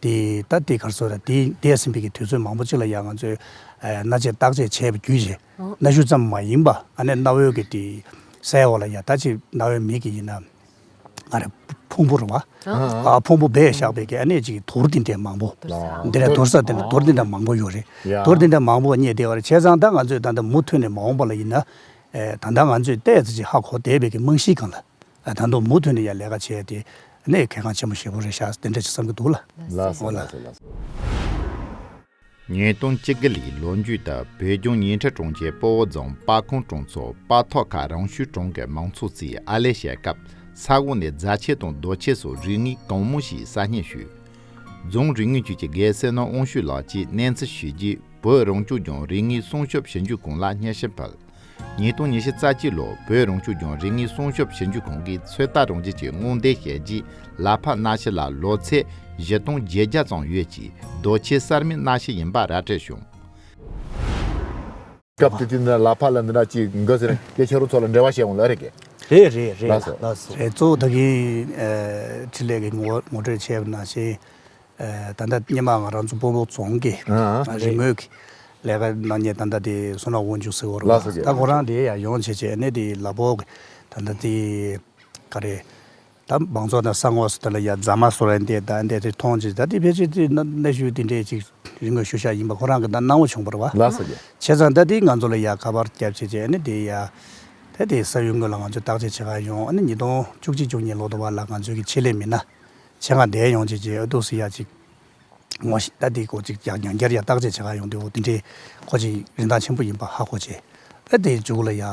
དེ་ད་དེ་གར་སོ་ར་དེ་འདས་ཟིན་པའི་གི་དུས་ཚོད་མང་པོ་ཅིག་ལ་ཡ་ང་ཚོས་ཨ་གནའ་རྫས་བརྟག་དཔྱད་བྱས་པ་བརྒྱུད་བྱས་གནའ་ཤུལ་ཙམ་མ་ཡིན་པ་ཨ་ནི་གནའ་བོའི་གི་དེ་སའི་འོག་ལ་ཡ་ད་ཅིག་གནའ་བོའི་མི་གི་ཡིན་ན་ང་རེ་ཕུང་པོ་རེད་བ། ཨ་ཕུང་པོ་སྦས་བཞག་པའི་གི་ཨ་ནི་ཅིག་དུར་དེ་འདྲ་མང་པོ་འདི་ལ་དུར་ས་དེ་འདྲ་དུར་དེ་འདྲ་མང་པོ་ཡོད་རེད། དུར་དེ་འདྲ་མང་པོ་རྙེད་བསྡད་པ་རེད། བྱས་ཙང་ད་ང་ཚོས་ད་ལྟ་མུ་མཐུད་ནས་མ་འོངས་པ་ལ་ཡིན་ན་ཨེ་ད་ལྟ་ང་ཚོས་བལྟས་ཙམ་ཅིག་ཧ་གོ་བསྡད་པའི་གི་རྨང་གཞིའི་སྒང་ལ། ད་དུང་མུ་མཐུད་ནས་ཡང་ལས་ཀ་བྱས་ཏེ་ནས་གལ་འགངས་ཆེན་པོ་ཞེ་པོ་རེད་ཤག་དེ་འདྲ་ཞིག་བསམ་གྱི་འདུག་ལ། ལགས་སོ། ལགས་སོ། ལགས་སོ། ཉིས་སྟོང་བཅུ་དགུ་ལོའི་ལོ་མཇུག་ཏུ་བོད་ལྗོངས་ཉིང་ཁྲི་གྲོང་ཁྱེར་སྤོ་བོ་རྫོང་སྤ་ཁོང་གྲོང་ཚོ་སྤ་ཐོག་ཁ་རང་སྐྱོང་ལྗོངས་ཀྱི་མང་ཚོགས་ཚོས་ཨར་ལས་བྱེད་སྐབས་ས་འོག་ནས་རྫ་ཆས་དང་རྡོ་ཆས་སོགས་རིག་དངོས་གང་མང་ཞིག་གསར་རྙེད་ཞུས། རྫོང་རིག་དངོས་ཅུས་ཀྱི་འགན་བསོད་ནམས་དབང་ཕྱུག་ལགས་ཀྱིས་གནས་ཚུལ་ཞུས་རྗེས། བོད་རང་སྐྱོང་ལྗོངས་རིག་དངོས་སྲུང་སྐྱོབ་ཞིབ་འཇུག་ཁང་ལ་སྙན་ཞུ་ཕུལ། ཉིས་སྟོང་ཉི་ཤུ་རྩ་གཅིག་ལོར་བོད་རང་སྐྱོང་ལྗོངས་རིག་དངོས་སྲུང་སྐྱོབ་ཞིབ་འཇུག་ཁང་གིས་ཚོད་ལྟ་རང་བཞིན་གྱི་སྔོག་འདོན་བྱས་རྗེས། ལག་ཕག་སྣ་ཤུ་ལ་ལོ་ཚད་བཞི་སྟོང་བརྒྱད་བརྒྱ་ཙམ་ཡོད་ཅིང་། རྡོ་ཆས་གསར་མའི་སྣ་ཤུ་ཡིན་པ་ར་སྤྲོད་བྱུང་། སྐབས་དེ་དུས་ནས་ལག་ཕག་ལ་འདི་འདྲ་ཅིག་འགོ་ཟེར་སྐད་ཆ་རུ་ཚོ་ལ་འབྲེལ་བ་བྱས་འོང་ལ་རེད་ཀྱི། རེད་རེད་རེད། ལགས་སོ། ལགས་སོ། རེད། གཙོ་བོ་ད་གིན་ཨ་འཕྲིན་ལས་ཀྱི་ངོ་ངོ་སྤྲོད་བྱས་པ་ནང་བཞིན། ཨ་ད་ལྟ་སྔོན་མ་ང་རང་ཚོ་སྤོ་བོ་རྫོང་གི་ཨ་ཨ་རིག་དངོས་ཀྱི་ལས་ཀ་གནང་མཁན་ད་ལྟ་དེ་བསོད་ནམས་དབང་ཕྱུག་ཟེར་བ་རེད་པ། ལགས་སོ། ད་ཁོ་རང་དེ་ཡར་ཡོང་བྱས་བྱས་ཨ་ནི་དེ་ལག་ཕོགས་ཀྱི་ད་ལྟ་དེ་ག་རེ། ད་མང་ཚོགས་དང་ས་ངོས་སུ་དེ་ལ་ཡ་རྫ་མ་བཟོ་རན་དེ་ད་འདས་དེ་མཐོང་ཅིག་ད་དེ་ཕལ་ཆེར་དེ་གནའ་གནའ་ཤུལ་དེ་འདྲས་ཅིག་རིག་དངོས་ཤུལ་བཞག་ཡིན་པ་ཁོ་རང་གི་ད་སྣང་བ་བྱུང་བ་རེད་པ། ལགས་སོ། བྱས་ཙང་ད་དེ་ང་ཚོ་ལ་ཡ་ཁ་པར་བརྒྱབ་བྱས་བྱས་ཨ་ནི་དེ་ཡ་ད་དེ་ས་ཡུལ་དངོས་ལ་ང་ཚོ་བརྟག་དཔྱད་བྱེད་ག་ཡོང་ཨ་ནི་ཉིས་སྟོང་བཅུ་གཅིག་བཅུ་གཉིས་ལོ་དུ་བ་ལ་ང་ཚོའི་གི་ཆེད་ལས་མི་སྣ་བྱེད་ག་འདས་ཡོང་བྱས་བྱས་ཨ་ཏུ་སི་ཡ་ཅིག་ངོ་ཤེས་ད་དེ་སྐོར་ཅིག་ཡང་ཡང་བསྐྱར་ཡང་བརྟག་དཔྱད་བྱེད་ག་ཡོང་དུས་འོ་དེ་འདྲའི་ཁོ་ཅིག་རིན་ཐང་ཆེན་པོ་ཡིན་པ་ཧ་གོ་བྱས། ཨ་དེའི་མཇུག་ལ་ཡ་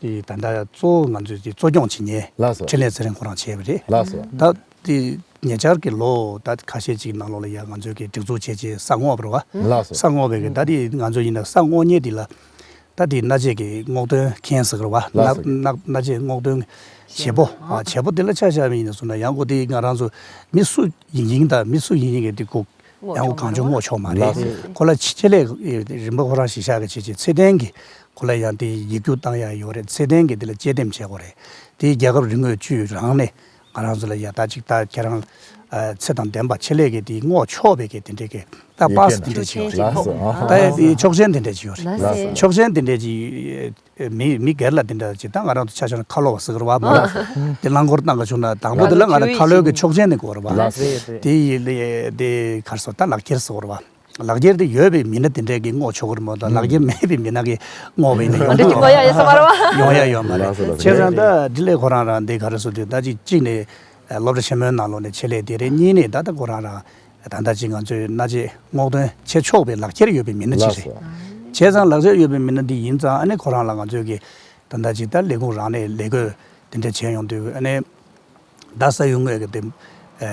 དེ་ད་ལྟ་གཙོ་བོ་ང་ཚོས་དེ་གཙོ་སྐྱོང་བྱེད་མཁན་ལགས་སོ། འཕྲིན་ལས་ཚེ་རིང་ཁོ་རང་བྱས་པ་རེད། ལགས་སོ། ད་དེ་ཉེ་ཆར་གྱི་ལོ་ད་ཁ་ཤས་ཅིག་ནང་ལོགས་ལ་ཡ་ང་ཚོས་ཀྱི་སྒྲིག་འཛུགས་བྱས་རྗེས་ས་སྔོག་པ་རེད་པ། ལགས་སོ། ས་སྔོག་པའི་གི་ད་དེ་ང་ཚོ་ཡིན་ན་ས་སྔོག་མཁན་དེ་ལ། ད་དེ་སྣ་ལྕེ་གི་སྔོག་འདོན་མཁན་ཟེར་གི་རེད་པ། ལགས་སོ། སྣ་སྣ་ལྕེ་སྔོག་འདོན་བྱེད་པོ་ཨ་བྱེད་པོ་དེ་ལ་ཆ་བཞག་པ་ཡིན་ན་སོང་ན་ཡང་ཁོ་དེ་ང་རང་ཚོ་མི་སུ་ཡིན་ཡིན་དང་མི་སུ་ཡིན་ཡིན་གི་དེ་ཁོ་ཡང་ཁོ་གང་བྱུང་སྔོག་ཆོག་མ་རེད། ལགས་སོ། ཁོ་ལ་ཆེད་ལས་རིམ་པ་ཁོ་རང་གཞི་བཞག་གི་བྱས་རྗེས་ཚད་ལྡན་གི་ཁོ་ལ་ཡང་དེ་ཡིག་རྒྱུགས་བཏང་ཡ་ཡོད་རེད། ཚད་ལྡན་གི་དེ་ལ་དཔྱད་འདེམས་བྱེད་དགོས་རེད། དེ་རྒྱལ་ཁབ་རིག་དངོས་ཅུས་རང་ནས། ང་རང་ཚོ་ལ་ཡ་ད་ཅིག་ད་ཁྱེད་རང་ཨ་ཚད་དང་ལྡན་པ་ཆེད་ལས་ཀྱི་དེ་སྔོག་ཆོག་པའི་གི་དེ་འདྲའི་གི་ད་པཱ་སི་དེ་འདྲ་ཅིག་ཡོད་རེད། ལགས་སོ། ད་ཡ་དེ་ཆོག་མཆན་དེ་འདྲ་ཅིག་ཡོད་རེད། ལགས་སོ། ཆོག་མཆན་དེ་འདྲ་ཅིག་མི་མི་སྒེར་ལ་དེ་འདྲ་ཅིག་ད་ང་རང་ཚོ་ཆ་བཞག་ན་ཁ་ལོ་བ་ཟེར་གི་རེད་པ། མ་དེ་རླངས་འཁོར་བཏང་ག་བྱུང་ན་དང་པོ་དེ་ལ་ང་རང་ཁ་ལོའི་གི་ཆོག་མཆན་དེ་དགོས་རེད་པ། ལགས་སོ། དེ་ཡི་ལས་དེ་ག་རེ་ཟེར་ད་ལག་འཁྱེར་ཟེར་གི་རེད་པ། ལག་འཁྱེར་དེ་ཡོད་པའི་མི་སྣ་དེ་འདྲས་ཀྱིས་སྔོག་ཆོག་གི་རེད་མ་གཏོགས་ལག་འཁྱེར་མེད་པའི་མི་སྣ་གིས་སྔོག་པ་ཡིན་ན་ཡོང་གི་ཡོད་མ་རེད། ཡོང་ཡ་ཡོད་མ་རེད། ལགས་སོ་ལགས་སོ། བྱས་ཙང་ད་འདི་ལས་ཁོ་རང་རང་འདི་ག་རེ་ཟེར་དུས་ད་ཅིག་གཅིག་ནས་སློབ་གྲྭ་ཆེན་མོའི་ནང་ལོགས་ནས་ཆེད་ལས་དེ་རེད། གཉིས་ནས་ད་ལྟ་ཁོ་རང་རང་ད་ལྟ་ཅིག་ང་ཚོའི་སྣ་ལྕེ་སྔོག་འདོན་བྱེད་ཆོག་པའི་ལག་འཁྱེར་ཡོད་པའི་མི་སྣ་ཅིག་རེད། ལགས་སོ། བྱས་ཙང་ལག་འཁྱེར་ཡོད་པའི་མི་སྣ་འདི་ཡིན་ཙང་ཨ་ནི་ཁོ་རང་ལ་ང་ཚོས་ཀྱི་ད་ལྟ་ཅིག་ད་ལས་ཁུངས་རང་ནས་ལས་བགོས་དེ་འདྲ་བྱས་ཡོང་དུས་ཨ་ནི། ད་ས་ཡུལ་དངོས་ཀྱི་དེ་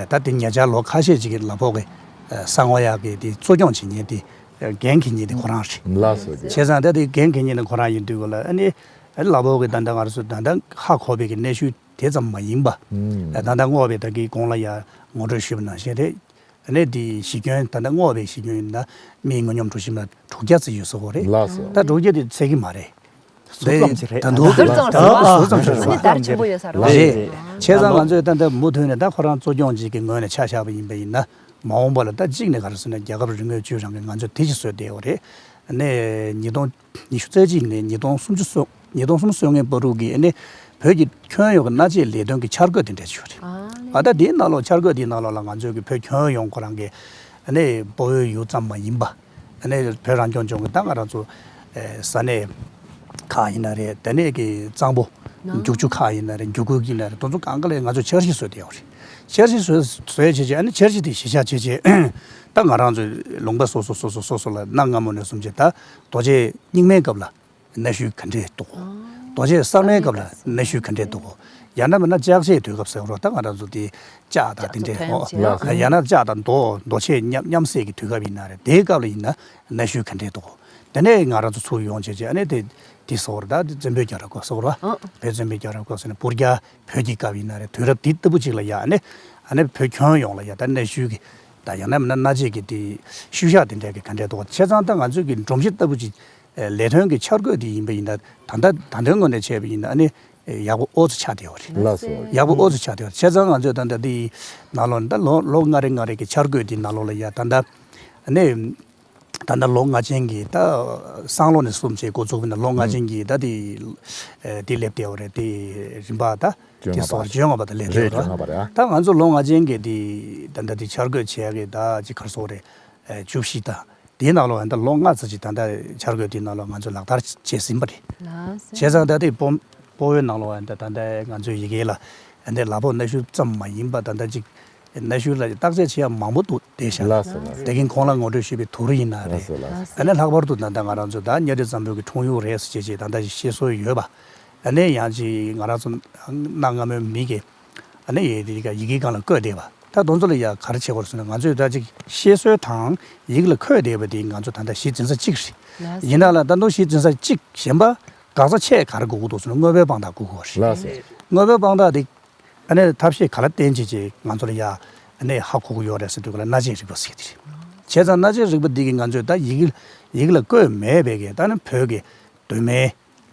ད་དེ་ཉེ་ཆར་ལོ་ཁ་ཤས་ཅིག་གི་ལ་ཕོགས་ཀྱི་ས་ངོ་ཡག་གི་དེ་གཙོ་སྐྱོང་བྱེད་མཁན་དེ་འགན་འཁྱེར་མཁན་དེ་ཁོ་རང་རེད། ལགས་སོ། བྱས་ཙང་ད་དེ་འགན་འཁྱེར་མཁན་དེ་ཁོ་རང་ཡིན་དུས་ག་ལ་ཨ་ནི་ལ་ཕོགས་ཀྱི་ད་ལྟ་ང་རང་ཚོ་ད་ལྟ་ཧ་གོ་བའི་གི་གནས་ཤུལ་དེ་ཙམ་མ་ཡིན་པ། ད་ལྟ་སྔོག་པའི་ད་གི་གོང་ལ་ཡ་ངོ་སྤྲོད་ཞུས་པ་ནང་བཞིན་རེད། ཨ་ནི་དེ་གཞི་ཁྱོན་ད་ལྟ་སྔོག་པའི་གཞི་ཁྱོན་ཡིན་ན་མིའི་དངོས་སྙོམས་གྲུ་གཞི་མ་དྲུག་བརྒྱ་ཙམ་ཡོད་ས་གོ་རེད། ལགས་སོ། ད་དྲུག་བརྒྱ་དེ་ཚད་ཀྱི་མ་རེད། ཟུར་ཙམ་ཞིག་རེད། ད་དུང་ཟུར་ཙམ་ཞིག་ཟུར་ཙམ་ཞིག་རེད། ཨ་ནི་དར་ཆེན་པོ་ཡོད་ས་རེད། རེད། བྱས་ཙང་ང་ཚོས་ད་ལྟ་མུ་མཐུད་ནས་ད་ཁོ་རང་གཙོ་སྐྱོང་ཅིག་གི་ངོས་ནས་ཆ་བཞག་པ་ཡིན་པ་ཡིན་ན་མ་འོངས་པ་ལ་ད་གཅིག་ནས་ག་རེ་ཟེར་ན་རྒྱལ་ཁབ་རིག་དངོས་ཅུས་རང་གིས་ང་ཚོས་དེ་ཅིག་བཟོས་བསྡད་ཡོད་རེད། ཨ་ནི་ཉིས་སྟོང་ཉི་ཤུ་རྩ་གཅིག་ནས་ཉིས་སྟོང་སུམ་ཅུ་སོ་ཉིས་སྟོང་སུམ་ཅུ་སོ་ལྔའི་བར་དུ་གི་ཨ་ནི་བོད་ཀྱི་ཁྱོན་ཡོངས་ཀྱི་སྣ་ལྕེའི་ལས་དོན་གྱི་འཆར་འགོད་དེ་འདྲ་ཅིག་ཡོད་རེད། ཨ་ད་དེའི་ནང་ལོགས་འཆར་འགོད་དེའི་ནང་ལོགས་ལ་ང་ཚོས་ཀྱི་བོད་ཁྱོན་ཡོངས་ཁོ་རང་གི་ཨ་ནི་སྤོ་བོའི་ཡུལ་ཙམ་མ་ཡིན་པ། ཨ་ནི་བོད་རང་སྐྱོང་ལྗོངས་ཀྱི་ད་ང་རང་ཚོ་ཨེ་ས་གནས་ཁག་ཡིན་ན་རེད། དེ་ནས་ཀྱི་གཙང་པོ་ནང་རྒྱུག་ཆུ་ཁག་ཡིན་ན་རེད། རྒྱུག་ཁུལ་ཡིན་ན་རེད། དེ་ཚོ་གང་ག་ལ་ང་ཚོས་འཆར་གཞི་བཟོས་བསྡད་ཡོད་རེད། འཆར་གཞི་བཟོས་བཟོས་བྱས་བྱས་ཨ་ནི་འཆར་གཞི་དེ་གཞི་བཞག་བྱས་བྱས་ད་ང་རང་ཚོའི་ལུང་པ་སོ་སོ་སོ་སོ་སོ་སོ་ལ་གནའ་སྔ་མོ་ནས་བཟུང་བྱས་ད་རྡོ་རྗེ་རྙིང་མའི་སྐབས་ལ་གནའ་ཤུལ་ག་འདྲས་འདུག་རྡོ་རྗེ་གསར་མའི་སྐབས་ལ་གནའ་ཤུལ་ག་འདྲས་འདུག་ཡང་ན་མིན་ན་ལྕགས་བྱེ་དུས་སྐབས་ཟེར་བ་རོ། ད་ང་རང་ཚོ་དེ་ལྕགས་དང་དེ་འདྲས་ཧོ། ཡང་ན་ལྕགས་དང་རྡོ་རྡོ་ཆས་མཉམ་མཉམ་བསྲེས་ཀྱི་དུས་སྐབས་ཡིན་ན་རེད། དེའི་སྐབས་ལ་ཡིན་ན་གནའ་ཤུལ་ག་འདྲས་འདུག་དེ་ནས་ང་རང་ཚོ་ཚུར་ཡོང་བྱས་བྱས་ཨ་ནི་དེ་དེ་ཟེར་བ་རེད། ད་དེ་བཙན་པོའི་རྒྱལ་རབས་སྐབས་ཟེར་བ་རེད། བོད་བཙན་པོའི་རྒྱལ་རབས་སྐབས་ཟེར་ནས་སྤུར་རྒྱལ་བོད་ཀྱི་སྐབས་ཡིན་ན་རེད། དུས་རབས་དེ་ལྟ་བུ་ཅིག་ལ་ཡ་ཨ་ནི་ཨ་ནི་བོད་ཁྱོན་ཡོངས་ལ་ཡ་ད་གནའ་ཤུལ་གྱི་ད་ཡང་ན་མིན་ན་སྣ་ལྕེ་གི་དེ་ཤུལ་བཞག་དེ་འདྲས་ཀྱི་ག་འདྲས་འདུག་བྱས་ཙང་ད་ང་ཚོས་ཀྱི་སྒྲོམ་གཞི་ལྟ་བུ་ཅིག་ལས་དོན་གྱི་འཆར་འགོད་དེ་ཡིན་པ་ཡིན་ན་ད་ལྟ་ད་ལྟའི་ངོས་ནས་བྱས་པ་ཡིན་ན་ཨ་ནི་ཡག་པོ་ཨོ་ཙི་ཆགས་བསྡད་ཡོད་རེད། ལགས་སོ། ཡག་པོ་ཨོ་ཙི་ཆགས་བསྡད་ཡོད་རེད། བྱས་ཙང་ང་ཚོས་ད་ལྟ་དེའི་ནང་ལོགས་ད་ལོ་ལོ་ལྔ་རེ་ལྔ་རེ་གི་འཆར་འགོད་དེའི་ནང་ལོགས་ལ་ཡ་ད་ལྟ་ཨ་ནི་ད་ལྟ་ལོ་ལྔ་ཅན་གྱི་ད་སང་ལོ་ནས་བཟུང་བྱས་འགོ་བཙུགས་པ་ཡིན་ན་ལོ་ལྔ་ཅན་གྱི་ད་དེ་དེ་སླེབས་བསྡད་ཡོད་རེད། དེ་རིམ་པ་ད་དེ་སོགས་བརྗོད་ངོ་པ་ད་སླེབས་བསྡད་ཡོད་རེད། ད་ང་ཚོ་ལོ་ལྔ་ཅན་གྱི་དེ་ད་ལྟ་དེ་འཆར་འགོད་བྱེད་ཡག་གི་ད་ཅིག་ག་རེ་ཟེར་དགོས་རེད། བཅུ་བཞི་ད། དེའི་ནང་ལོགས་ད་ལོ་ལྔ་ཙམ་ཅིག་ད་ལྟ་འཆར་འགོད་དེའི་ནང་ལོགས་ང་ཚོས་ལག་བསྟར་བྱས་ཟིན་པ་རེད། ལགས་སོ། བྱས་ཙང་ད་ལྟའི་སྤོ་སྤོ་བོའི་ནང་ལོགས་ད་ལྟ་ང་ཚོའི་ཡི་གེ་ལ་ད་ལྟའི་ལ་ཕོགས་གནའ་ཤུལ་ཙམ་མ་ཡིན་པ་ད་ལྟ་ཅིག་གནའ་ཤུལ་ལ་བརྟག་དཔྱད་བྱེད་ཡག་མང་པོ་འདུག་བསྡད་ཤག་ལགས་སོ་ལགས་སོ། དེ་གིན་གོང་ལ་ངོ་སྤྲོད་ཞུས་པའི་དུར་ཡིན་ན་རེད། ལགས་སོ་ལགས་སོ། ཨ་ནི་ལྷག་པར་དུ་ད་ལྟ་ང་རང་ཚོ་ད་གཉའ་ཁྲི་བཙན་པོའི་གི་འཁྲུངས་ཡུལ་རེད་ཟེར་བྱས་བྱས་ད་ལྟ་བཤད་སྲོལ་ཡོད་པ། ཨ་ནི་ཡང་ཅིག་ང་རང་ཚོ་གནའ་སྔ་མོའི་མི་གི་ཨ་ནི་ཡི་གེ་སྒང་ལ་བཀོད་བསྡད་པ། ད་དེ་ཚོ་ལ་ཡ་ག་རེ་བྱེད་དགོས་རེད་ཟེར་ན། ང་ཚོས་ད་ཅིག་བཤད་སྲོལ་དང་ཡིག་ལ་འཁོད་བསྡད་པ་དེ་ང་ཚོ་ད་ལྟ་གཞི་འཛིན་ས་གཅིག་རེད། ལགས་སོ། ཡིན་ན་ལ་ད་དུང་གཞི་འཛིན་ས་གཅིག་གཞན་པ་དགག་རྩ་ཆེ་ག་རེ་དགོས་ཀྱི་འདུག་ཟེར་ན། དངོས་པོའི་དཔང་རྟགས་དགོས་ཀྱི་ཡོད་རེད། ལགས་སོ། དངོས་པོའི་དཔང་རྟགས་དེ་ཨ་ནི་ཐབས་ཤེས་ག་ལ་བརྟེན་བྱས་བྱས་ང་ཚོ་ལ་ཡ་ཨ་ནི་ཧ་གོ་གི་ཡོད་རེད་ཟེར་དུས་ག་ལ་སྣ་ལྕེའི་རིག་པ་ཟེར་གྱི་དེ་རེད། བྱས་ཙང་སྣ་ལྕེའི་རིག་པ་འདི་གིས་ང་ཚོས་ད་ཡིག་ཡིག་ལ་བཀོད་མེད་པའི་གི་ད་ནི་བོད་ཀྱི་གདོད་མའི་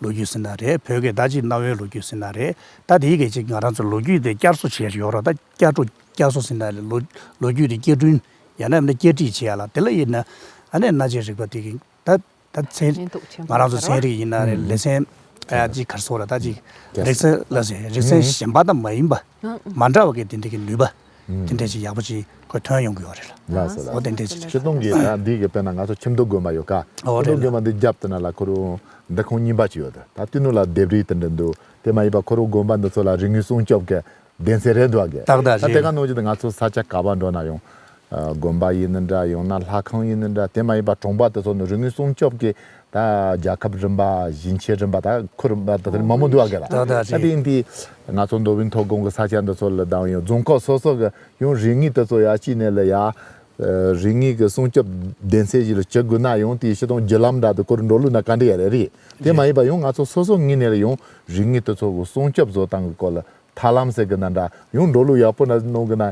ལོ་རྒྱུས་ཟེར་ན་རེད། བོད་ཀྱི་ད་ཅིག་གནའ་བོའི་ལོ་རྒྱུས་ཟེར་ན་རེད། ད་དེའི་གི་ཅིག་ང་རང་ཚོ་ལོ་རྒྱུས་དེ་བསྐྱར་གསོ་བྱས་ཡོད་རེད། ད་བསྐྱར་དུ་བསྐྱར་གསོ་ཟེར་ན་རེད། ལོ་ལོ་རྒྱུས་དེ་བསྐྱར་སྐྲུན་ཡང་ན་བསྐྱར་སྒྲིག་བྱེད་ཡ་ལ་དེ་ལ་ཡིན་ན་ཨ་ནི་སྣ་ལྕེའི་རིག་པ་དེ་གི་ད་ད་ཚན་ཕན་ཐོགས་ཆེན་པོ་ང་རང་ཚོ་ཡོད་ཚན་རེད་རིག་ཡིན་ན་རེད། ཨུམ། ལེ་ཚན་ཨ་ཅིག་ག་རེ་ཟེར་ར། ད་ཅིག་རིག་ཚན་ལ་ཟེར། རིག་ཚན་གཞན་པ་དང་མ་ཡིན་པ་མ་འདྲ་བ་གི་དེ་འདྲ་གི་ནུས་པ་དེ་འདྲ་ཅིག་ཡག་པོ་ཅིག་ཁོ་ཐོན་ཡོང་གི་ཡོད་རེད་ལ། ལགས་སོ། ལགས་འོ་དེ་འདྲ་ཅིག་རེད། སྤྱིར་བཏང་གི་ད་འདི་གི་དཔེར་ན་ང་ཚོ་ཁྱིམ་སྡོད་དགོན་པ་ཡོད་ཀ། འོ་ཁྱིམ་སྡོད་རེད་ལ། དགོན་པ་འདི་རྒྱབ་དེ་ན་ལ་ཁོ་རང་འདུ་ཁང་རྙིང་པ་ཅིག་ཡོད་དེ། ད་དེ་ནང་ལ་ལྡེབས་རིས་དེ་འདྲ་འདུག་དེ་མ་ཡིན་པ་ཁོ་རང་དགོན་པ་འདི་ཚོ་ལ་རིག་དངོས་སྲུང་སྐྱོབ་གི་སྡེ་ཚན་རེད་འདུག་ག། ཏག་ཏག་ད་དེ་རེད། ག་ནང་བཞིན་དུ་ང་ཚོ་ས་ཆ་ག་པར་འགྲོ་ན་ཡང་། ཨ། དགོན་པ་ཡིན་ནི་འདྲ། ཡང་ན་ལྷ་ཁང་ཡིན་ནི་འདྲ། དེ་མ་ཡིན་པ་གྲོང་པ་དེ་ཚོ་ནི་རིག་དངོས་སྲུང་སྐྱོབ་ཀྱི་ད་རྒྱལ་ཁབ་རིམ་པ། ཞིང་ཆེན་རིམ་པ། ད་ཁུལ་རིམ་པ་དེ་ཚོ་མང་པོ་འདུག་ག་ལ། ད་ད་རེད། དེ་ཡིན་དུས་ང་ཚོ་མདོ་དབུས་མཐོ་སྒང་གི་ས་ཆ་འདི་ཚོ་ལ་དང་ཡང་རྫོང་ཁག་སོ་སོ་གི་ཡང་རིག་དངོས་དེ་ཚོ་ཡར་བཅུག་ནས་ལ་ཡ། ཨ། རིག་དངོས་ཀྱི་སྲུང་སྐྱོབ་སྡེ་ཚན་ཞིག་ལ་བཅུག་དགོས་ན་ཡང་དེའི་སྤྱིར་བཏང་བརྒྱུད་ལམ་འདྲ་དེ་སྐོར་འགྲོ་ལུགས་ན་ག་འདྲ་ཡ་རེད། རེད། དེ་མ་ཡིན་པ་ཡང་ང་ཚོ་སོ་སོ་ངོས་ནས་ལ་ཡང་རིག་དངོས་དེ་ཚོ་གི་སྲུང་སྐྱོབ་བཟོ་སྟངས་ཀྱི་སྐོར་ལ། ཐབས་ལམ་ཟེར་གི་ན་འདྲ། ཡང་འགྲོ་ལུགས་ཡག་པོ་ན་གནང་གི་ན་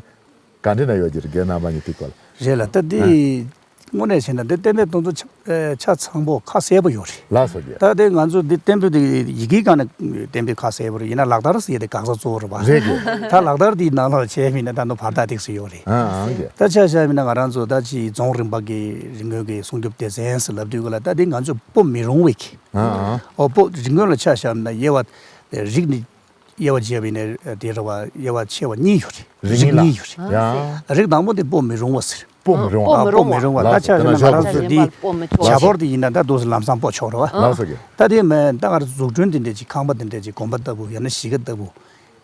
ག་འདྲ་ན་ཡོད་ཀྱི་རེད། རྒན་རྣམ་པ་གཉིས་དེ་སྐོར་ལ། རེད་ལ། ད་འདི་ཨ། དངོས་གནས་བྱས་ན་འདི་གཏན་འབེབས་གཏོང་ཚུལ་ཆ་ཨེ་ཆ་ཚང་པོ་ཁ་གསལ་པོ་ཡོད་རེད། ལགས་སོ་རྒན། ད་དེ་ང་ཚོ་འདི་གཏན་འབེབས་དེ་ཡི་གེའི་སྒང་ནས་གཏན་འབེབས་ཁ་གསལ་པོ་རེད། ཡིན་ན་ལག་བསྟར་ཟེར་ཡ་དེ་དགག་རྩ་གཙོ་བོ་རེད་པ། རེད་རྒན། ད་ལག་བསྟར་དེའི་ནང་ལོགས་བྱས་མིན་ན་ད་ནོ་བར་ཐག་ཏོག་ཙམ་ཡོད་རེད། ཨ་ཨ་རྒན། ད་ཆ་བཞག་མིན་ན་ང་རང་ཚོ་ད་ཅིག་རྫོང་རིམ་པ་གི་རིག་དངོས་ཀྱི་སྲུང་སྐྱོབ་སྡེ་ཚན་ཟེར་ལབ་དུས་ག་ལ། ད་དེ་ང་ཚོ་སྤོ་མི་རུང་བའི་གི། ཨ་ཨ། ཨོ་སྤོ་རིག་དངོས་ལ་ཆ་བཞག་མིན་ན་དབྱེ་བ་རིགས་ནི། དབྱེ་བ་འབྱེད་པ་ཡིན་ན་དེ་རེད་པ། དབྱེ་བ་ཕྱེ་བ་གཉིས་ཡོད་རེད། རིགས་གཉིས་ཡོད་རེད། ཡ། རིགས་དང་པོ་དེ་སྤོ་མི་རུང་བ་ཟེར། སྤོ་མི་རུང་བ། སྤོ་མི་རུང་བ། ལགས་སོ། ད་ཆ་བཞག་ན་ང་རང་ཚོ་འདི་བྱ་ཕོར་དེ་ཡིན་ན་ད་འདུག་སེ་ལམ་སང་སྤོ་ཆོག་རེད་པ། ལགས་སོ་རྒན། ད་དེ་མིན་ད་ང་རང་ཚོ་འཛུགས་སྐྲུན་དེ་འདྲ་ཅིག་ཁང་པ་དེ་འདྲ་ཅིག་དགོན་པ་ལྟ་བུ། ཡང་ན་གཞིས་ཀ་ལྟ་བུ།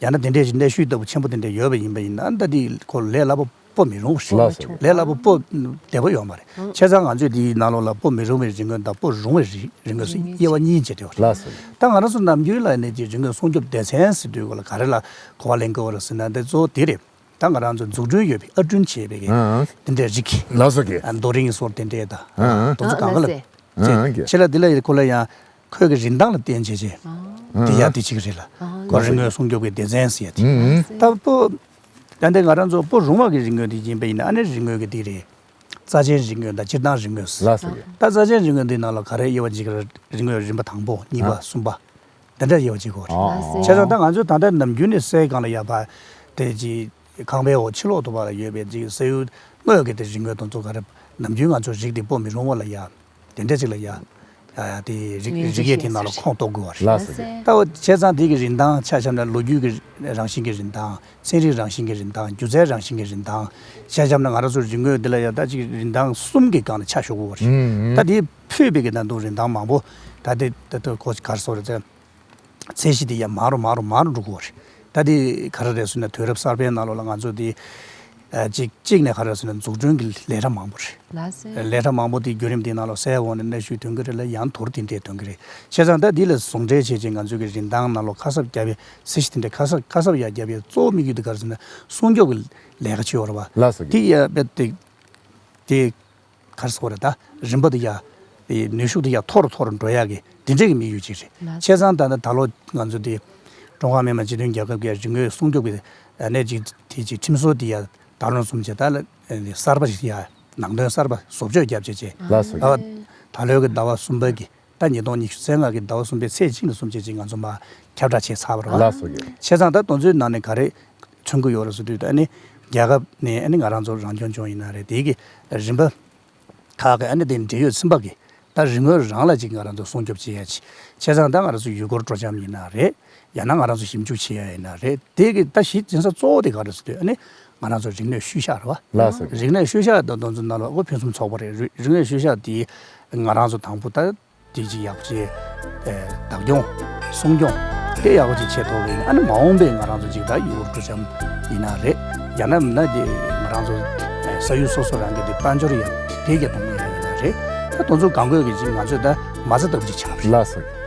ཡང་ན་དེ་འདྲ་ཅིག་གནས་ཤུལ་ལྟ་བུ་ཆེན་པོ་དེ་འདྲ་ཡོད་པ་ཡིན་པ་ཡིན་ན། ད་དེ་ཁོ་ལས་སླ་པོ་སྤོ་མི་རུང་བ་རེད། ལགས་སོ། ལས་སླ་པོ་སྤོ་བདེ་པོ་ཡོད་མ་རེད། བྱས་ཙང་ང་ཚོས་འདིའི་ནང་ལོགས་ལ་སྤོ་མི་རུང་བའི་རིག་དངོས་དང་སྤོ་རུང་བའི་རིག་རིག་དངོས་ཟེར་དབྱེ་བ་གཉིས་བྱས་ཏེ་ཡོད་རེད། ལགས་སོ། ད་ང་རང་ཚོ་ནམ་རྒྱུན་ལ་ནི་ཅིག་རིག་དངོས་སྲུང་སྐྱོབ་སྡེ་ཚན་ཟེར་དུས་ག་ལ་ག་རེ་ལ་གོ་བ་ལེན་དགོས་པ་རེད་ཟེར་ན། འདི་གཙོ་བོ་དེ་རེད། ད་ང་རང་ཚོ་འཛུགས་སྐྲུན་ཡོད་པའི། ཨར་སྐྲུན་བྱས་པའི་གི་ཨ་ཨ། དེ་འདྲའི་རིགས། ལགས་སོ་རྒན། རྡོ་རིང་སོགས་དེ་འདྲའི་ད། ཨ་ཨ། དེ་ཚོ་གང་ག་ལ། ཨ་ཨ་རྒན། ཆེ་ལ་འདི་ལ་ཡི་ཁོ་ལ་ཡང་ཁོའི་གི་རིན་ཐང་ལ་བརྟེན་བྱས་བྱས། ཨ་དེ་ཡ་དེ་གཅིག་རེད་ལ། ཨ་ཁོ་རིག་དངོས་སྲུང་སྐྱོབ་ཀྱི་སྡེ་ཚན་ཟེར་ཡ་དེ། ཨ་ཨ། ད་སྤོ། ད་འདི་ང་རང་ཚོ་སྤོ་རུང་བ་གི་རིག་དངོས་དེ་ཡིན་པ་ཡིན་ན་ཨ་ནི་རིག་དངོས་ཀྱི་དེ་རེད། རྩ་ཆེན་རིག་དངོས་དང་སྤྱིར་བཏང་རིག་དངོས། ལགས་སོ་རྒན། ད་རྩ་ཆེན་རིག་དངོས་འདི་ནང་ལ་ག་རེ་དབྱེ་བ་འབྱེད་ཀྱི་རེད། རིག་དངོས་རིམ་པ་དང་པོ། གཉིས་པ། ཨ། གསུམ་པ། འདི་འདྲ་དབྱེ་བ་འབྱེད་དགོས་རེད། ཨ་ཨ། བྱས་ཙང་ད་ང་ཚོས་ད་ལྟ་ནམ་རྒྱུན་ནས་སའི་སྒང་ལ་ཡ་ཕར་དེ་ཅིག་ཁང་པའི་འོག་ཕྱི་ལོགས་དུ་བ་ལ་ཡོད་པའི་ཅིག་ས་ཡུལ་དངོས་ཀྱི་དེ་རིག་དངོས་དེ་ཚོ་ག་རེ་ནམ་རྒྱུན་ང་ཚོ་རིགས་དེ་སྤོ་མི་རུང་བ་ལ་ཡ། དེ་འདྲ་ཅིག་ལ་ཡ། ཨ་དེ་རིག་ངོས་འཛིན་རིག་ཡས་དེ་ནང་ལ་བྱེད་ཁོངས་གཏོགས་དགོས་པ་རེད། ལགས་སོ། ད་འོ་བྱས་ཙང་དེ་གི་རིན་ཐང་ཆ་བཞག་ན་ལོ་རྒྱུས་ཀྱི་རང་བཞིན་གྱི་རིན་ཐང་། ཚན་རིག་རང་བཞིན་གྱི་རིན་ཐང་། སྒྱུ་རྩལ་རང་བཞིན་གྱི་རིན་ཐང་། ཆ་བཞག་ན་ང་རང་ཚོ་རིག་དངོས་འདི་ལ་ཡ་ད་ཅིག་རིན་ཐང་གསུམ་གྱི་སྒང་ལ་ཆ་བཞག་དགོས་པ་རེད། ཨུམ་ཨུམ། ད་དེ་ཕུད་པའི་གི་ད་དུང་རིན་ཐང་མང་པོ། ད་དེ་ད་ད་གོ་ག་རེ་ཟེར་དགོས་རེད། ཚད་གཞི་དེ་ཡང་མང་རུ་མང་རུ་མང་རུ་འགྲོ་གི་ཡོད་རེད། ད་དེ་ག་རེ་རེད་ཟེར་ན་དུས་རབས་གསར་པའི་ནང་ལོགས་ལ་ང་ཚོ་དེ་ཨ་གཅིག་གཅིག་ནས་ག་རེ་ཟེར་ན་འཛུགས་སྐྲུན་གྱི་ལས་གྲྭ་མང་པོ་རེད། ལགས་སོ། ལས་གྲྭ་མང་པོ་དེ་བརྒྱུད་རིམ་དེའི་ནང་ལོགས་སའི་འོག་ནས་གནས་ཤུལ་ཐོན་གྱི་རེད་ལ། ཡང་དོར་དེ་འདྲས་ཐོན་གྱི་རེད། བྱས་ཙང་ད་འདི་ལ་ཟུང་འབྲེལ་བྱས་བྱས་ང་ཚོས་ཀྱི་རིན་ཐང་ནང་ལོགས་ཁ་གསབ་བརྒྱབ་པའི་ཚད་གཞི་དེ་འདྲས་ཁ་གསབ་ཁ་གསབ་ཡར་བརྒྱབ་པའི་གཙོ་བོ་དམིགས་ཡུལ་དེ་ག་རེ་ཟེར་ན་སྲུང་སྐྱོབ་ཀྱི་ལས་ཀ་བྱེད་ཡོད་རེད་པ། ལགས་སོ། དེ་ཡ་དཔེ་དེ་དེ། ག་རེ་ཟེར་དགོས་རེད། ད་རིམ་པ་དེ་ཡ། ནུས་ཤུགས་དེ་ཡ་མཐོ་རུ་མཐོ་རུ་འགྲོ་ཡག་གི་དེ་འདྲས་ཀྱི་དམིགས་ཡུལ་ཅིག་རེད། ལགས། བྱས་ཙང་ད་ནི་ད་ལོ་ང་ཚོ་དེ་ཀྲུང་ཧྭ་མི་དམངས་སྤྱི་མཐུན་རྒྱལ་ཁབ་ཀྱི་རིག་དངོས་སྲུང་སྐྱོབ་ཀྱི་གནས་ཅིག་དེ་ཅིག་ཁྲིམས་སྲོལ་དེ་ཡ་ད་ལོ་གསུམ་བྱས། ད་ལ་གསར་པ་ཞིག་ཡ་ནང་དོན་གསར་པ་བཟོ་བཅོས་བརྒྱབ་བྱས་བྱས། ལགས་སོ། ད་ད་ལོའི་གི་ཟླ་བ་གསུམ་པའི་གི་ད་ཉིས་སྟོང་ཉི་ཤུ་རྩ་ལྔ་གི་ཟླ་བ་གསུམ་པའི་ཚེས་གཅིག་ནས་བཟུང་བྱས་ཅིག་ང་ཚོ་མར་ཁྱབ་བསྒྲགས་བྱས་ཚར་བ་རེད་པ། ལགས་སོ། བྱས་ཙང་ད་དེ་ཚོའི་ནང་ནས་ག་རེ་མཚོན་གྱི་ཡོད་རེད་ཟེར་དུས། ད་ཨ་ནི་རྒྱལ་ཁབ་ནས་ཨ་ནི་ང་རང་ཚོ་རང་སྐྱོང་ལྗོངས་ཡིན་ན་རེད། དེའི་གི་རིམ་པ་ཁག་གི་ཨ་ནི་དེ་འབྲེལ་ཡོད་ཚན་པ་གི་ད་རིག་དངོས་རང་ལ་ཅིག་ང་རང་ཚོ་སྲུང་སྐྱོབ་བྱེད་ཡ་ཅིག། བྱས་ཙང་ད་ང་རང་ཚོ་ཡུལ་སྐོར་སྤྲོ་འཆམ་ཡིན་ན་རེད། ཡང་ན་ང་རང་ཚོ་ཞིབ་འཇུག་བྱེད་ཡ་ཡིན་ན་རེད། དེ་གི་ད་གཞི་འཛིན་ས་གཙོ་བོ་དེ་ག་རེ་ཟེར་དུས་ཨ་ནི་ང་རང་ཚོ་རིག་གནས་ཤུལ་བཞག་རེད་པ། ལགས་སོ། རིག་གནས་ཤུལ་བཞག་དང་དེ་ཚོ་ནང་ལ་ཨོ་ཕུན་སུམ་ཚོགས་པ་རེད། རིག་རིག་གནས་ཤུལ་བཞག་དེ་ང་རང་ཚོ་དང་པོ་ད། དེ་ཅིག་ཡག་པོ་ཅིག་ཨེ་བདག་སྐྱོང་སྲུང་སྐྱོང་དེ་ཡག་པོ་ཅིག་བྱེད་ཐུབ་པ་ཡིན་ན། ཨ་ནི་མ་འོངས་པའི་ང་རང་ཚོ་ཅིག་ད་ཡུལ་སྐོར་སྤྲོ་འཆམ་ཡིན་ན་རེད། ཡང་ན་མིན་ན་དེ་ང་རང་ཚོ་ཨེ་ས་ཡུལ་སོ་སོ་རང་གི་དེ་དཔལ་འབྱོར་ཡང་འཕེལ་རྒྱས་གཏོང་གི་ཡ་ཡིན་ན་རེད། ད་དེ་ཚོ་གང་དགོས་ཀྱི་ཅིག་ང་ཚོས་ད་མ་རྩ་ལྟ་བུ་ཅིག་ཆགས་པ་རེད། ལགས་སོ།